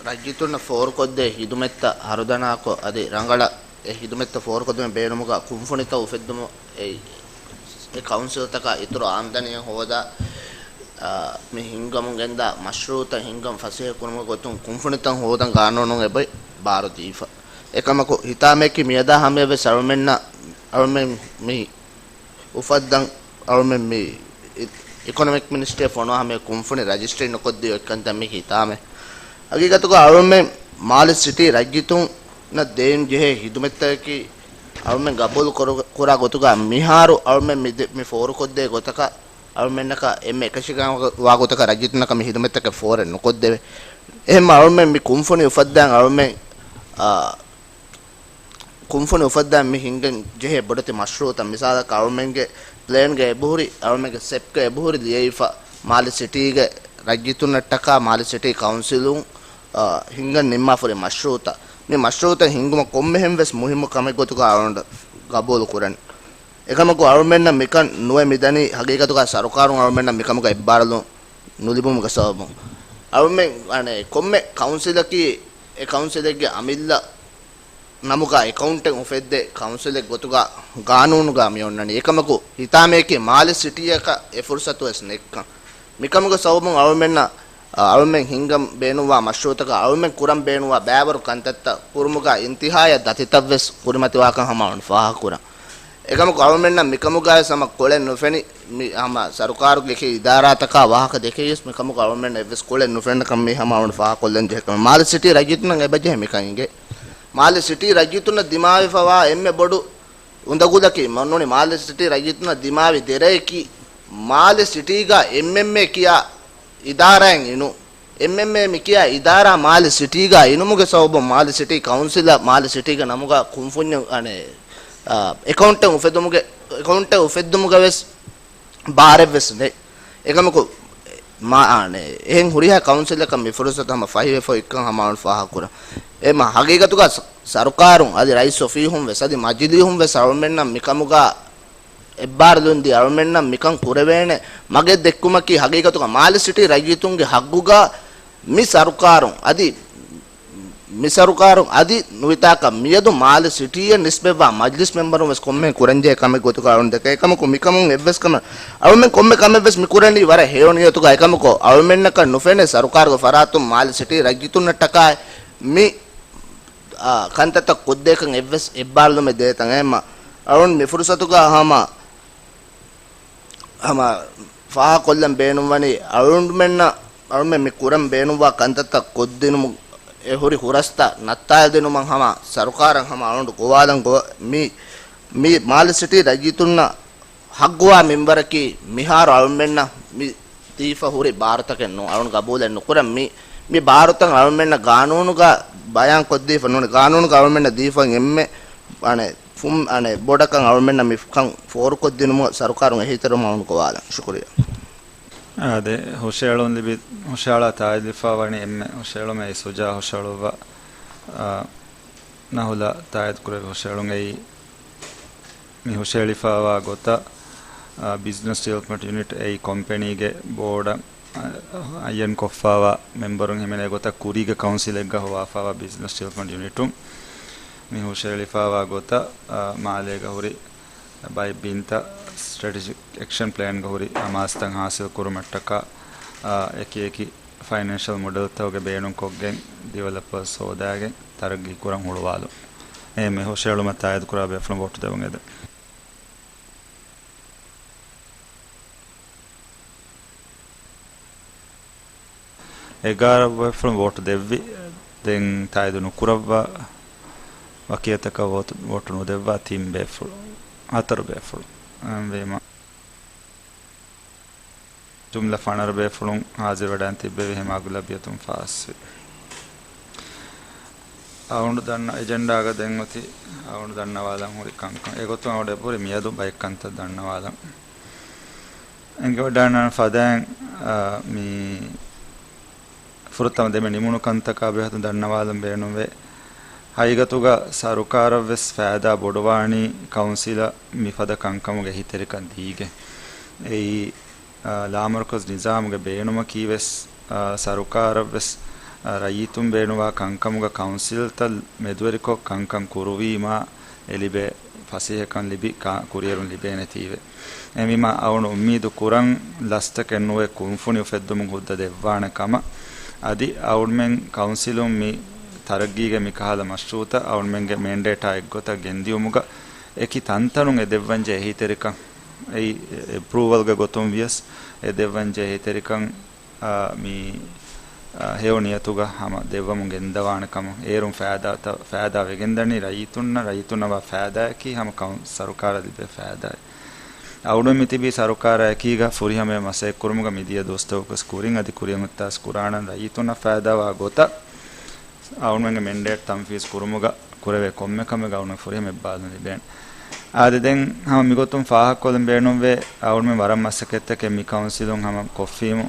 ރައްޔިތުންނަށް ފޯރުކޮށްދޭ ހިދުމަތްތައް ހަރުދަނާކޮށް، އަދި ރަނގަޅަށް އެ ހިދުމަތްތައް ފޯރުކޮށްދިނުމަށް ބޭނުމުގަ ކުންފުނިތައް އުފެއްދުމަށް އެ، އެ ކައުންސިލްތަކަށް އިތުރު އާމްދަނީއެއް ހޯދާ، އާ، މި ހިންގަމުން ގެންދާ މަޝްރޫއުތައް ހިންގަން ފަސޭހަ ކުރުމުގެ ގޮތުން ކުންފުނިތައް ހޯދަން ގާނޫނުން އެބަ ބާރު ދީފަ. އެކަމަކު، ހިތާމަޔަކީ މިއަދާ ހަމަޔަށް ވެސް އަޅުމެންނަށް، އަޅުމެން މި އުފައްދަން އަޅުމެން މި އި-، އިކޮނޮމިކް މިނިސްޓްރީއަށް ފޮނުވާ ހަމަ ކުންފުނި ރަޖިސްޓްރީ ނުކޮށްދިޔަ އެއްކަންތައް މީ ހިތާމަ. ހަގީގަތުގަ އަޅުމެން މާލެ ސިޓީ ރައްޔިތުންނަށް ދޭން ޖެހޭ ހިދުމަތްތަކަކީ އަޅުމެން ގަބޫލު ކުރު-، ކުރާ ގޮތުގަ މިހާރު އަޅުމެން މި ދެ-، މި ފޯރުކޮށްދޭ ގޮތަކަށް އަޅުމެންނަކަށް އެންމެ އެކަށީގެންވާ ގޮތަކަށް ރައްޔިތުންނަކަށް މި ހިދުމަތްތަކެއް ފޯރެއް ނުކޮށްދެވޭ. އެހެންމަ އަޅުމެން މި ކުންފުނި އުފައްދާން އަޅުމެން، އާ، ކުންފުނި އުފައްދާން މި ހިންގަން ޖެހޭ ބޮޑެތި މަޝްރޫއުތައް މިސާލަކަށް އަޅުމެންގެ ޕްލޭންގަ އެބަހުރި، އަޅުމެންގެ ސެޕްގަ އެބަހުރި ލިޔެވިފަ މާލެ ސިޓީގެ ރައްޔިތުންނަށްޓަކާ މާލެ ސިޓީ ކައުންސިލުން، އާ، ހިންގަން ނިންމާފަހުރި މަޝްރޫއުތައް. މި މަޝްރޫއުތައް ހިންގުމަށް ކޮންމެހެން ވެސް މުހިއްމު ކަމެއް ގޮތުގަ އަޅުގަނޑު ގަބޫލު ކުރަން. އެކަމަކު އަޅުމެންނަށް މިކަން ނުވެ މިދަނީ ހަގީގަތުގަ ސަރުކާރުން އަޅުމެންނަށް މިކަމުގަ އެއްބާރުލުން ނުލިބުމުގެ ސަބަބުން. އަޅުމެން އަނެއް ކޮންމެ ކައުންސިލަކީ އެ ކައުންސިލެއްގެ އަމިއްލަ ނަމުގަ އެކައުންޓެއް އުފެއްދޭ ކައުންސިލެއް ގޮތުގަ ގާނޫނުގަ މި އޮންނަނީ. އެކަމަކު ހިތާމަޔަކީ މާލެ ސިޓީއަކަށް އެ ފުރުސަތު ވެސް ނެތްކަން. މިކަމުގެ ސަބަބުން އަޅުމެންނަށް، އަ، އަޅުމެން ހިންގަން ބޭނުންވާ މަޝްރޫއުތަކަށް އަޅުމެން ކުރަން ބޭނުންވާ ބައިވަރު ކަންތައްތައް ކުރުމުގަ އިންތިހާޔަށް ދަތިތައް ވެސް ކުރިމަތިވާކަން ހަމަ އަޅުން ފާހަގަކުރަން. އެކަމަކު އަޅުމެންނަށް މިކަމުގައި ވެސް ހަމަ ކޮޅެއް ނުފެނި، މި ހަމަ ސަރުކާރުގެ އެކި އިދާރާތަކާ ވާހަކަ ދެކެވިޔަސް މިކަމުގަ އަޅުމެން އެއްވެސް ކޮޅެއް ނުފެންނަކަން މި ހަމަ އަޅުން ފާހަގަކޮށްލަން ޖެހޭ ކަމެއް. މާލެ ސިޓީ ރައްޔިތުންނަށް އެބަޖެހޭ މިކަން އިނގޭ. މާލެ ސިޓީ ރައްޔިތުންނަށް ދިމާވެފަވާ އެންމެ ބޮޑު އުނދަގުލަކީ މަންނޫނި މާލެ ސިޓީ ރައްޔިތުންނަށް ދިމާވި ދެރަޔަކީ މާލެ ސިޓީގަ އެމްއެމްއޭ ކިޔާ އިދާރާއެއް އިނު، އެމްއެމްއޭ މި ކިޔާ އިދާރާ މާލެ ސިޓީގަ އިނުމުގެ ސަބަބުން މާލެ ސިޓީ ކައުންސިލަށް މާލެ ސިޓީގެ ނަމުގަ ކުންފުންޏެއް، އަނެ، އ، އެކައުންޓެއް އުފެދުމުގެ، އެކައުންޓެއް އުފެއްދުމުގަ ވެސް ބާރެއްވެސް ނެތް. އެކަމަކު، މާ، އަނެ، އެހެން ހުރިހާ ކައުންސިލަކަށް މި ފުރުސަތު ހަމަ ފަހިވެފަ އޮތްކަން ހަމަ އަޅުން ފާހަގަކުރަން. އެ މާ ހަގީގަތުގަ ސަ-، ސަރުކާރުން އަދި ރައީސް އޮފީހުން ވެސް އަދި މަޖިލީހުން ވެސް އަޅުމެންނަށް މިކަމުގަ އެއްބާރުލުން ދީ އަޅުމެންނަށް މިކަން ކުރެވޭނެ މަގެއް ދެއްކުމަކީ ހަގީގަތުގަ މާލެ ސިޓީ ރައްޔިތުންގެ ހައްގުގަ މި ސަރުކާރުން އަދި، މި ސަރުކާރުން އަދި ނުވިތާކަށް މިއަދު މާލެ ސިޓީއަށް ނިސްބަތްވާ މަޖްލިސް މެމްބަރުން ވެސް ކޮންމެހެން ކުރަންޖެހޭ ކަމެއް ގޮތުގަ އަޅުން ދެކޭ. އެކަމަކު މިކަމުން އެއްވެސް ކަމެއް، އަޅުމެން ކޮންމެ ކަމެއް ވެސް މި ކުރަނީ ވަރަށް ހެޔޮ ނިޔަތުގަ. އެކަމަކު އަޅުމެންނަކަށް ނުފެނޭ ސަރުކާރުގެ ފަރާތުން މާލެ ސިޓީ ރައްޔިތުންނަށްޓަކާ މި އާ، ކަންތައްތައް ކޮށްދޭކަން އެއްވެސް އެއްބާރުލުމެއް ދޭތަން. އެހެންމަ އަޅުން މި ފުރުސަތުގަ ހަމަ، ހަމަ ފާހަގަކޮށްލަން ބޭނުންވަނީ އަޅުގަނޑުމެންނަށް، އަޅުމެން މި ކުރަން ބޭނުންވާ ކަންތައްތައް ކޮށްދިނުމު، އެ ހުރި ހުރަސްތައް ނައްތާލަދިނުމަށް ހަމަ ސަރުކާރަށް ހަމަ އަޅުގަނޑު ގޮވާލަން ގޮ-، މި، މި މާލެ ސިޓީ ރައްޔިތުންނަށް ހައްގުވާ މިންވަރަކީ މިހާރު އަޅުމެންނަށް މި ދީފަ ހުރި ބާރުތަކެއް ނޫން. އަޅުން ގަބޫލެއް ނުކުރަން. މި، މި ބާރުތައް އަޅުމެންނަށް ގާނޫނުގަ ބަޔާން ކޮށްދީފަ ނޫން. ގާނޫނުގަ އަޅުމެންނަށް ދީފަ އެންމެ އަނެއް ފުން އަނެއް ބޮޑަކަށް އަޅުމެންނަށް މި ކަން ފޯރުކޮށްދިނުމަށް ސަރުކާރުން އެހީތެރިވުމަށް އަޅުގަނޑު ގޮވާލަން. ޝުކުރިއްޔާ. އާދެ، ހުށައެޅުން ލިބި، ހުށައަޅާ ތާއީދުވެފަވާނީ އެންމެ ހުށައެޅުމެއް އެއީ ސުޖާ ހުށައެޅުއްވާ، އާ، ނަހުލާ ތާއީދުކުރެއްވި ހުށައެޅުން އެއީ މި ހުށައެޅިފައިވާ ގޮތަށް، އާ، ބިޒްނަސް ޑިވެލޮޕްމަންޓް ޔުނިޓް އެއީ ކޮމްޕެނީގެ ބޯޑަށް، އާ، އައްޔަން ކޮށްފައިވާ މެމްބަރުން ހިމެނޭ ގޮތަށް ކުރީގެ ކައުންސިލެއްގަ ހޮވާފައިވާ ބިޒްނަސް ޑިވެލޮޕްމަންޓް ޔުނިޓުން މި ހުށައެޅިފައިވާ ގޮތަށް، އާ، މާލޭގަ ހުރި ބައެއް ބިންތައް ސްޓްރެޓެޖިކް އެކްޝަން ޕްލޭންގަ ހުރި އަމާޒުތައް ހާސިލް ކުރުމަށްޓަކާ، އާ، އެކި އެކި ފައިނޭންޝަލް މޮޑެލްތަކުގެ ބޭނުންކޮށްގެން ޑިވެލޮޕަރސް ހޯދާގެން ތަރައްގީ ކުރަން ހުޅުވާލުން. އެހެން މި ހުށައެޅުމަށް ތާއީދުކުރާ ބޭފުޅުން ވޯޓު ދެވުން އެދެން. އެގާރަ ބޭފުޅުން ވޯޓު ދެއްވި. ދެން ތާއީދު ނުކުރައްވާ ވަކިއެއްތަކަށް ވޯޓު، ވޯޓު ނުދެއްވާ ތިން ބޭފުޅު، ހަތަރު ބޭފުޅު. އެހެންވީމަ، ޖުމްލަ ފަނަރަ ބޭފުޅުން ހާޒިރުވެޑާން ތިއްބެވި ހަމަ އަޣުލަބިއްޔަތުން ފާސްވި. އަޅުގަނޑު ދަންނަ އެޖެންޑާގަ ދެން އޮތީ އަޅުގަނޑު ދަންނަވާލަން ހުރި ކަންކަން. އެގޮތުން އަޅުގަނޑު އެބަހުރި މިއަދު ބައެއް ކަންތައް ދަންނަވާލަން. އެނގިވަޑާން ފަދައިން، އާ، މި ފުރަތަމަ ދެމެ ނިމުނު ކަންތަކާ ބެހޭ ދަންނަވާލަން ބޭނުންވޭ. ހަގީގަތުގަ ސަރުކާރަށްވެސް ފައިދާ ބޮޑުވާނީ ކައުންސިލަށް މިފަދަ ކަންކަމުގެ އެހީތެރިކަން ދީގެން. އެއީ، އާ، ލާމަރުކަޒް ނިޒާމުގެ ބޭނުމަކީ ވެސް، އާ، ސަރުކާރަށްވެސް، އާ، ރައްޔިތުން ބޭނުންވާ ކަންކަމުގަ ކައުންސިލްތައް މެދުވެރިކޮށް ކަންކަން ކުރުވީމާ، އެ ލިބޭ ފަސޭހަކަން ލިބި ކާ-، ކުރިއެރުން ލިބޭނެތީވެ. އެހެންވީމާ، އަޅުގަނޑު އުއްމީދު ކުރަން ލަސްތަކެއް ނުވެ ކުންފުނި އުފެއްދުމުގެ ހުއްދަ ދެއްވާނެ ކަމަށް. އަދި އަޅުމެން ކައުންސިލުން މި ތަރައްގީގެ މިކަހަލަ މަޝްރޫއުތައް އަޅުމެންގެ މެންޑޭޓާ އެއްގޮތަށް ގެންދިޔުމުގަ އެކި ތަންތަނުން އެ ދެއްވަންޖެހޭ އެހީތެރިކަން، އެއީ އެޕްރޫވަލްގެ ގޮތުން ވިޔަސް އެ ދެއްވަންޖެހޭ އެހީތެރިކަން، އާ، މި، އާ، ހެޔޮ ނިޔަތުގަ ހަމަ ދެއްވަމުން ގެންދަވާނެ ކަމަށް. އޭރުން ފައިދާ، ފައިދާ ވެގެންދަނީ ރައްޔިތުންނަށް، ރައްޔިތުންނަށް ވާ ފައިދާއަކީ ހަމަ ކައުން-، ސަރުކާރަށް ލިބޭ ފައިދާއެއް. އަޅުގަނޑު މިތިބީ ސަރުކާރާ އެކީގަ ފުރިހަމަޔަށް މަސައްކަތް ކުރުމުގަ މިދިޔަ ދުވަސްތަކުގަސް ކުރިން އަދި ކުރިއަށް އޮތްތާސް ކުރާނަން ރައްޔިތުންނަށް ފައިދާވާ ގޮތަށް އަޅުގަނޑުގެ މެންޑޭޓް ތަންފީޒް ކުރުމުގަ ކުރެވޭ ކޮންމެ ކަމެއް އަޅުގަނޑު ފުރިހަމަ އެއްބާލުން ލިބޭނެ. އާދެ، ދެން ހަމަ މިގޮތުން ފާހަގަކޮށްލަން ބޭނުންވޭ، އަޅުގަނޑުމެން ވަރަށް މަސައްކަތްތަކެއް މި ކައުންސިލުން ހަމަ ކޮށްފީމު،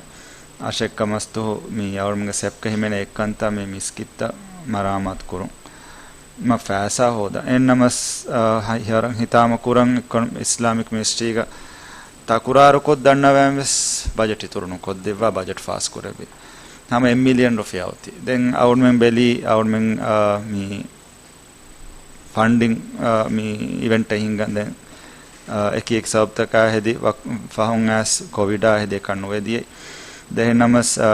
އަށެއްކަ މަސްތުހު މި އަޅުގަނޑުގެ ސެޕްގަ ހިމެނޭ އެއްކަންތައް މި މިސްކިތްތައް މަރާމާތު ކުރުން. މަ ފައިސާ ހޯދަ. އެހެންނަމަސް، އާ، ހަ-، ހިތާމަ ކުރަން އިސްލާމިކް މިނިސްޓްރީގަ ތަކުރާރުކޮށް ދަންނަވަން ވެސް ބަޖެޓް އިތުރު ނުކޮށްދެއްވާ، ބަޖެޓް ފާސް ކުރެއްވި. ހަމަ އެއް މިލިއަން ރުފިޔާ އޮތީ. ދެން އަޅުގަނޑުމެން ބެލީ، އަޅުގަނޑުމެން، އާ، މި ފަންޑިން، އާ، މި އިވެންޓް އެހިނގަން ދެން، އާ، އެކި އެކި ސަބަބުތަކާ ހެދި ވަ-، ފަހުން އައިސް ކޮވިޑާ ހެދި އެކަން ނުވެދިޔައީ. ދެހެންނަމަސް، އާ،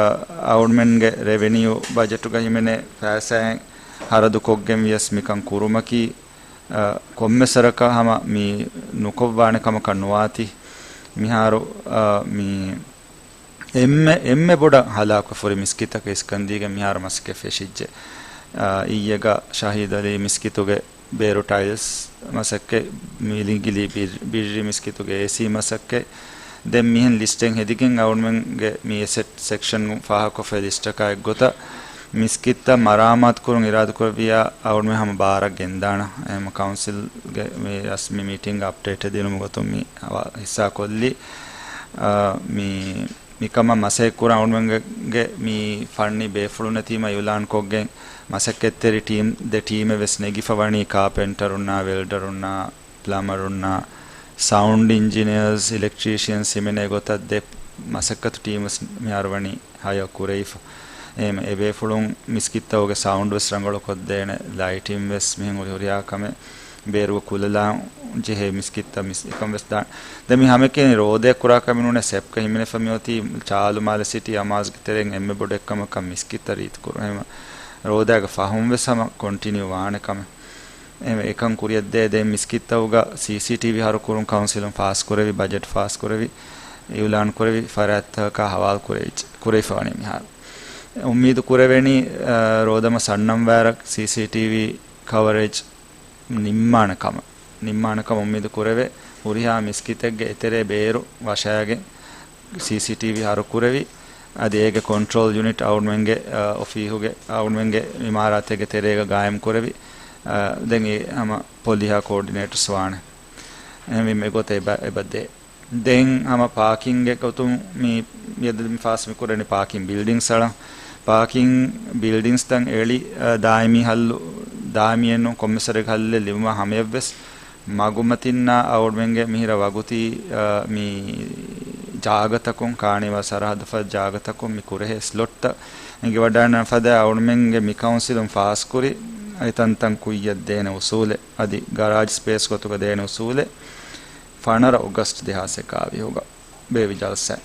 އަޅުގަނޑުމެންގެ ރެވެނިއު ބަޖެޓުގަ ހިމެނޭ ފައިސާއެއް ހަރަދުކޮށްގެން ވިޔަސް މިކަން ކުރުމަކީ، އާ، ކޮންމެ ސަރަކަށް ހަމަ މި ނުކޮށްވާނެ ކަމަކަށް ނުވާތީ. މިހާރު، އާ، މި އެންމެ، އެންމެ ބޮޑަށް ހަލާކު ފުރި މިސްކިތަކަށް އިސްކަންދީގެން މިހާރު މަސައްކަތް ފެށިއްޖެ. އާ، އިއްޔެގަ ޝަހީދު އަލީ މިސްކިތުގެ ބޭރު ޓައިލްސް މަސައްކަތް، މިލިނގިލީ ބިރް-، ބިއްރި މިސްކިތުގެ އޭސީ މަސައްކަތް، ދެން މިހެން ލިސްޓެއް ހެދިގެން އަޅުގަނޑުމެންގެ މި އެސެޓް ސެކްޝަން ފާހަގަކޮށްފައި ލިސްޓަކާ އެއްގޮތަށް މިސްކިތްތައް މަރާމާތުކުރުން އިރާދަކުރެއްވިއްޔާ އަޅުގަނޑުމެން ހަމަ ބާރަށް ގެންދާނަ. އެހެން ކައުންސިލްގެ މި ރަސްމީ މީޓިންގ އަޕްޑޭޓެއް ދިނުމުގެ ގޮތުން މި ހަވާ-، ހިއްސާކޮށްލީ. އާ، މި މިކަމަށް މަސައްކަތްކުރަން އަޅުގަނޑުމެންގެ މި ފަންނީ ބޭފުޅުންނެތީމަ އިއުލާންކޮށްގެން މަސައްކަތްތެރި ޓީމް ދެ ޓީމެއް ވެސް ނެގިފަ ވަނީ ކާޕެންޓަރުންނާ، ވެލްޑަރުންނާ، ޕްލަމަރުންނާ، ސައުންޑް އިންޖިނިއަރސް، އިލެކްޓްރީޝިއަންސް ހިމެނޭ ގޮތަށް ދެ މަސައްކަތު ޓީމް ވެސް މިހާރު ވަނީ ހަޔާ ކުރެވިފަ. އެހެން އެ ބޭފުޅުން މިސްކިތްތަކުގެ ސައުންޑް ވެސް ރަނގަޅުކޮށްދޭނެ، ލައިޓިން ވެސް މިހެން ހުރި ހުރިހާ ކަމެއް ބޭރުގަ ކުލަލާން ޖެހޭ މިސްކިތްތައް މިސް އެކަން ވެސް ދާން. ދެން މި ހަމައެކަނި ރޯދައަށް ކުރާ ކަމެއް ނޫނޭ، ސެޕްގަ ހިމެނިފަ މިއޮތީ ޗާލު މާލެ ސިޓީ އަމާޒުގެ ތެރެއިން އެންމެ ބޮޑު އެއްކަމަކަށް މިސްކިތްތައް ރީތިކުރުން. އެހެން ރޯދައިގެ ފަހުން ވެސް ހަމަ ކޮންޓިނިއު ވާނެ ކަމެއް. އެހެން އެކަން ކުރިއަށްދޭ ދެން މިސްކިތްތަކުގަ ސީސީޓީވީ ހަރުކުރުން ކައުންސިލުން ފާސްކުރެވި، ބަޖެޓް ފާސްކުރެވި، އިއުލާންކުރެވި، ފަރާތްތަކަކާ ހަވާލު ކުރެވި، ކުރެވިފަވަނީ މިހާރު. އުއްމީދު ކުރެވެނީ، އަ، ރޯދަމަ ސަންނަން ވާރަށް ސީސީޓީވީ ކަވަރޭޖް ނިންމާނެ ކަމަށް، ނިންމާނެ ކަމަށް އުއްމީދު ކުރެވޭ. ހުރިހާ މިސްކިތެއްގެ އެތެރޭ ބޭރު ވަށާގެން ސީސީޓީވީ ހަރުކުރެވި، އަދި އޭގެ ކޮންޓްރޯލް ޔުނިޓް އަޅުގަނޑުމެންގެ، އަ، އޮފީހުގެ، އަޅުގަނޑުމެންގެ އިމާރާތެއްގެ ތެރޭގަ ގާއިމް ކުރެވި، ދެން އެ ހަމަ ޕޮލިހާ ކޯޑިނޭޓަރސް ވާނެ. އެހެންވީމަ އެގޮތަށް އެބަ، އެބަ ދޭ. ދެން ހަމަ ޕާކިންގެ ގޮތުން މި، މިއަދު މި ފާސް މި ކުރަނީ ޕާކިން ބިލްޑިންގްސް އަޅަން. ޕާކިން ބިލްޑިންގްސްތައް އެޅި، އަ، ދާއިމީ ހައްލު، ދާއިމީއެއް ނޫން، ކޮންމެސް ވަރެއްގެ ހައްލެއް ލިބުމަށް ހަމަޔަށްވެސް މަގުމަތިންނާ އަޅުމެންގެ މިހިރަ ވަގުތީ، އަ، މި ޖާގަތަކުން، ކާނީވާ ސަރަހައްދު ފަދަ ޖާގަތަކުން މި ކުރެހޭ ސްލޮޓްތައް އެނގިވަޑައިގަންނަ ފަދަ އަޅުމެންގެ މި ކައުންސިލުން ފާސްކުރި އެ ތަންތަން ކުއްޔަށް ދޭނެ އުސޫލެއް، އަދި ގަރާޖް ސްޕޭސް ގޮތުގަ ދޭނެ އުސޫލެއް ފަނަރަ އޮގަސްޓް ދެހާސް އެކާވީހުގަ ބޭއްވި ޖަލްސާ.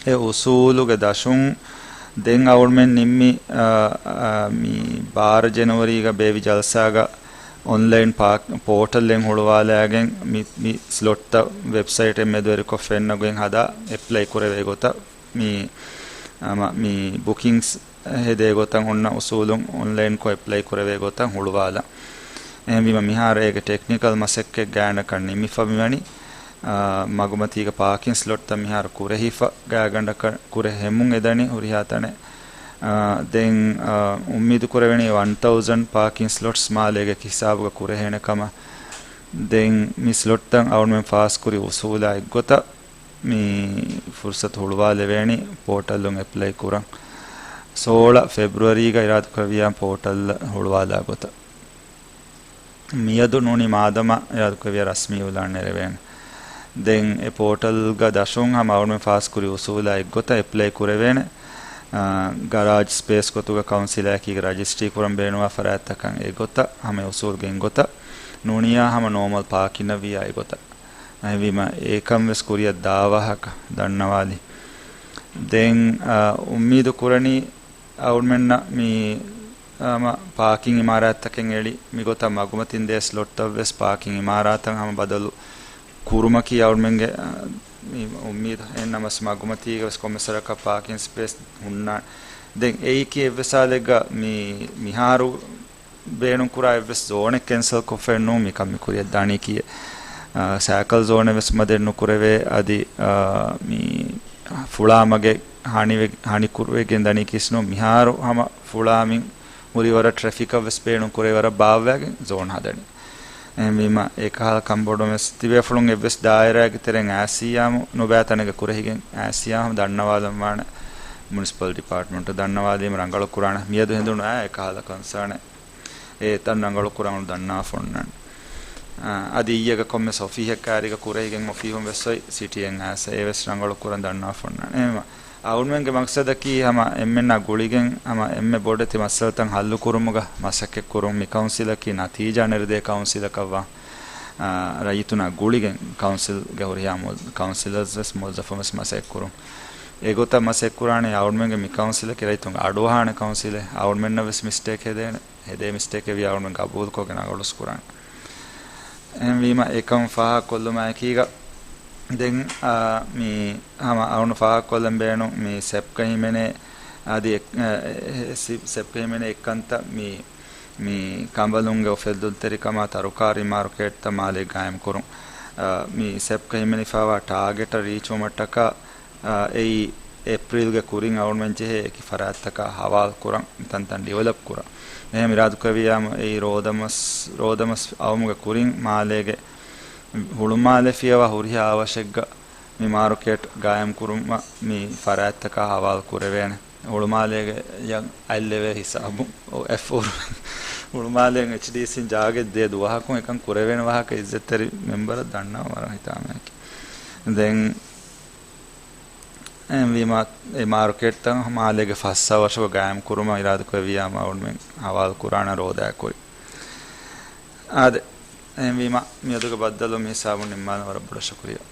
އެ އުސޫލުގެ ދަށުން ދެން އަޅުމެން ނިންމި، އާ، އާ، މި ބާރަ ޖެނުއަރީގަ ބޭއްވި ޖަލްސާގަ އޮންލައިން ޕާ-، ޕޯޓަލްއެއް ހުޅުވާލައިގެން މި، މި ސްލޮޓްތައް ވެބްސައިޓެއް މެދުވެރިކޮށް ފެންނަ ގޮތް ހަދާ އެޕްލައި ކުރެވޭ ގޮތަށް މި، އާ، މި ބުކިންގްސް ހެދޭ ގޮތަށް އޮންނަ އުސޫލުން އޮންލައިންކޮށް އެޕްލައި ކުރެވޭ ގޮތަށް ހުޅުވާލާ. އެހެންވީމަ މިހާރު އޭގެ ޓެކްނިކަލް މަސައްކަތް ގާތްގަނޑަކަށް ނިމިފަ މިވަނީ. އާ، މަގުމަތީގަ ޕާކިން ސްލޮޓްތައް މިހާރު ކުރެހިފަ ގާތްގަނޑަކަށް ކުރެހެމުން އެދަނީ ހުރިހާ ތަނެއް. އާ، ދެން، އާ، އުއްމީދު ކުރެވެނީ ވަން ތައުޒަން ޕާކިން ސްލޮޓްސް މާލޭގެ ހިސާބުގަ ކުރެހޭނެ ކަމަށް. ދެން މި ސްލޮޓްތައް އަޅުމެން ފާސްކުރި އުސޫލާ އެއްގޮތަށް މި ފުރުސަތު ހުޅުވާލެވޭނީ ޕޯޓަލުން އެޕްލައި ކުރަން. ސޯޅަ ފެބްރުއަރީގަ އިރާދަކުރެއްވިޔާ ޕޯޓަލް ހުޅުވާލާ ގޮތަށް. މިއަދު ނޫނީ މާދަމާ އިރާދަކުރެއްވިޔާ ރަސްމީ އިއުލާން ނެރެވޭނެ. ދެން އެ ޕޯޓަލްގަ ދަށުން ހަމަ އަޅުމެން ފާސްކުރި އުސޫލާ އެއްގޮތަށް އެޕްލައި ކުރެވޭނެ. އާ، ގަރާޖް ސްޕޭސް ގޮތުގަ ކައުންސިލާއެކީގަ ރަޖިސްޓްރީ ކުރަން ބޭނުންވާ ފަރާތްތަކަށް އެގޮތަށް ހަމަ އުސޫލްގެ އެއްގޮތަށް ނޫނިޔާ ހަމަ ނޯމަލް ޕާކިންނަށްވިޔާ އެގޮތަށް. އެހެންވީމަ އެކަން ވެސް ކުރިއަށް ދާ ވާހަކަ ދަންނަވާލި. ދެން، އާ، އުއްމީދު ކުރަނީ އަޅުމެންނަށް މި، އާ، މަ-، ޕާކިން އިމާރާތްތަކެއް އެޅި މިގޮތަށް މަގުމަތިން ދޭ ސްލޮޓްތައް ވެސް ޕާކިން އިމާރާތަށް ހަމަ ބަދަލު ކުރުމަކީ އަޅުމެންގެ، އާ، މި އުއްމީދު. އެހެންނަމަސް މަގުމަތީގަ ވެސް ކޮންމެސް ވަރަކަށް ޕާކިން ސްޕޭސް ހުންނާނެ. ދެން އެއީކީ އެއްވެސް ހާލެއްގަ މި، މިހާރު ބޭނުންކުރާ އެއްވެސް ޒޯނެއް ކެންސަލް ކޮށްފައެއް ނޫން. މިކަން މި ކުރިއަށް ދާނީކީ، އާ، ސައިކަލް ޒޯނެއް ވެސް މަދެއް ނުކުރެވޭ. އަދި، އާ، މި ފުޅާ މަގެއް ހަނިވެ-، ހަނިކުރެވިގެން ދަނީކީސް ނޫން. މިހާރު ހަމަ ފުޅާ މިން ހުރި ވަރަށް ޓްރެފިކަށް ވެސް ބޭނުން ކުރެވި ވަރަށް ބާއްވައިގެން ޒޯން ހަދަނީ. އެހެންވީމަ އެކަހަލަ ކަންބޮޑުވެސް ތިބޭފުޅުން އެއްވެސް ދާއިރާއެއްގެ ތެރެއިން އައިސިޔާމު ނުބައި ތަނެއްގަ ކުރެހިގެން އައިސިޔާމު ދަންނަވާލަން ވާނެ. މުނިސިޕަލް ޑިޕާޓްމަންޓު ދަންނަވާލީމަ ރަނގަޅު ކުރާނެ. މިއަދު ހެނދުނު އާ އެކަހަލަ ކޮންސާނެއް އެ ތަން ރަނގަޅު ކުރަން ދަންނާފަ އޮންނާނެ. އާ، އަދި އިއްޔެގަ ކޮންމެސް އޮފީހެއް ކާރިގަ ކުރެހިގެން އޮފީހުން ވެސް އޮތް ސިޓީއެއް އައިސް އެ ވެސް ރަނގަޅު ކުރަން ދަންނާފަ އޮންނާނެ. އެހެންވީމަ އަޅުމެންގެ މަގްސަދަކީ ހަމަ އެންމެންނާ ގުޅިގެން ހަމަ އެންމެ ބޮޑެތި މައްސަލަތައް ހައްލު ކުރުމުގަ މަސައްކަތް ކުރުން. މި ކައުންސިލަކީ ނަތީޖާ ނެރެދޭ ކައުންސިލަކަށްވާ، އާ، ރައްޔިތުންނާ ގުޅިގެން ކައުންސިލްގެ ހުރިހާ މު-، ކައުންސިލަރސް ވެސް މުވައްޒަފުން ވެސް މަސައްކަތް ކުރުން. އެގޮތަށް މަސައްކަތް ކުރާނީ އަޅުމެންގެ މި ކައުންސިލަކީ ރައްޔިތުން އަޑުއަހާނެ ކައުންސިލެއް. އަޅުމެންނަށް ވެސް މިސްޓޭކް ހެދޭނެ. ހެދޭ މިސްޓޭކެއް ވިޔާ އަޅުމެން ގަބޫލުކޮށްގެން ރަނގަޅުވެސް ކުރާނެ. އެހެންވީމަ އެކަން ފާހަގަކޮށްލުމާއެކީގަ ދެން، އާ، މި ހަމަ އަޅުން ފާހަގަކޮށްލަން ބޭނުން މި ސެޕްގަ ހިމެނޭ އަދި އެ-، އެ-، އެ-، ސި-، ސެޕްގަ ހިމެނޭ އެއްކަންތައް މި، މި ކަނބަލުންގެ އުފެއްދުންތެރިކަމާ ތަރުކާރީ މާރުކޭޓްތައް މާލޭ ގާއިމްކުރުން. އާ، މި ސެޕްގަ ހިމެނިފައިވާ ޓާގެޓަށް ރީޗްވުމަށްޓަކާ އާ، އެއީ އޭޕްރީލްގެ ކުރިން އަޅުމެން ޖެހޭ އެކި ފަރާތްތަކާ ހަވާލު ކުރަން، މިތަންތަން ޑިވެލޮޕް ކުރަން. އެހެން އިރާދަކުރެއްވިޔާމު، އެއީ ރޯދަމަސް، ރޯދަމަސް އައުމުގެ ކުރިން މާލޭގެ ހުޅުމާލެ ފިޔަވާ ހުރިހާ އަވަށެއްގަ މި މާރުކޭޓް ގާއިމް ކުރުމަށް މި ފަރާތްތަކާ ހަވާލު ކުރެވޭނެ. ހުޅުމާލޭގެ ޔަން އަތްލެވޭ ހިސާބުން އެފް ފޯރު ހުޅުމާލޭން އެޗްޑީސީން ޖާގައެއް ދޭ ދުވަހަކުން އެކަން ކުރެވޭނެ ވާހަކަ އިއްޒަތްތެރި މެމްބަރަށް ދަންނަވަން ވަރަށް ހިތާމައެކޭ. ދެން އެހެންވީމަ، އެ މާރުކޭޓްތައް މާލޭގެ ފަސް އަވަށުގަ ގާއިމް ކުރުމަށް އިރާދަކުރެއްވިޔާމު އަޅުމެން ހަވާލު ކުރާނަ ރޯދައި ކުރި. އާދެ، އެހެންވީމަ، މިއަދުގެ ބައްދަލު މި ހިސާބުން ނިންމާލަން ވަރަށް ބޮޑަށް ޝުކުރިއްޔާ.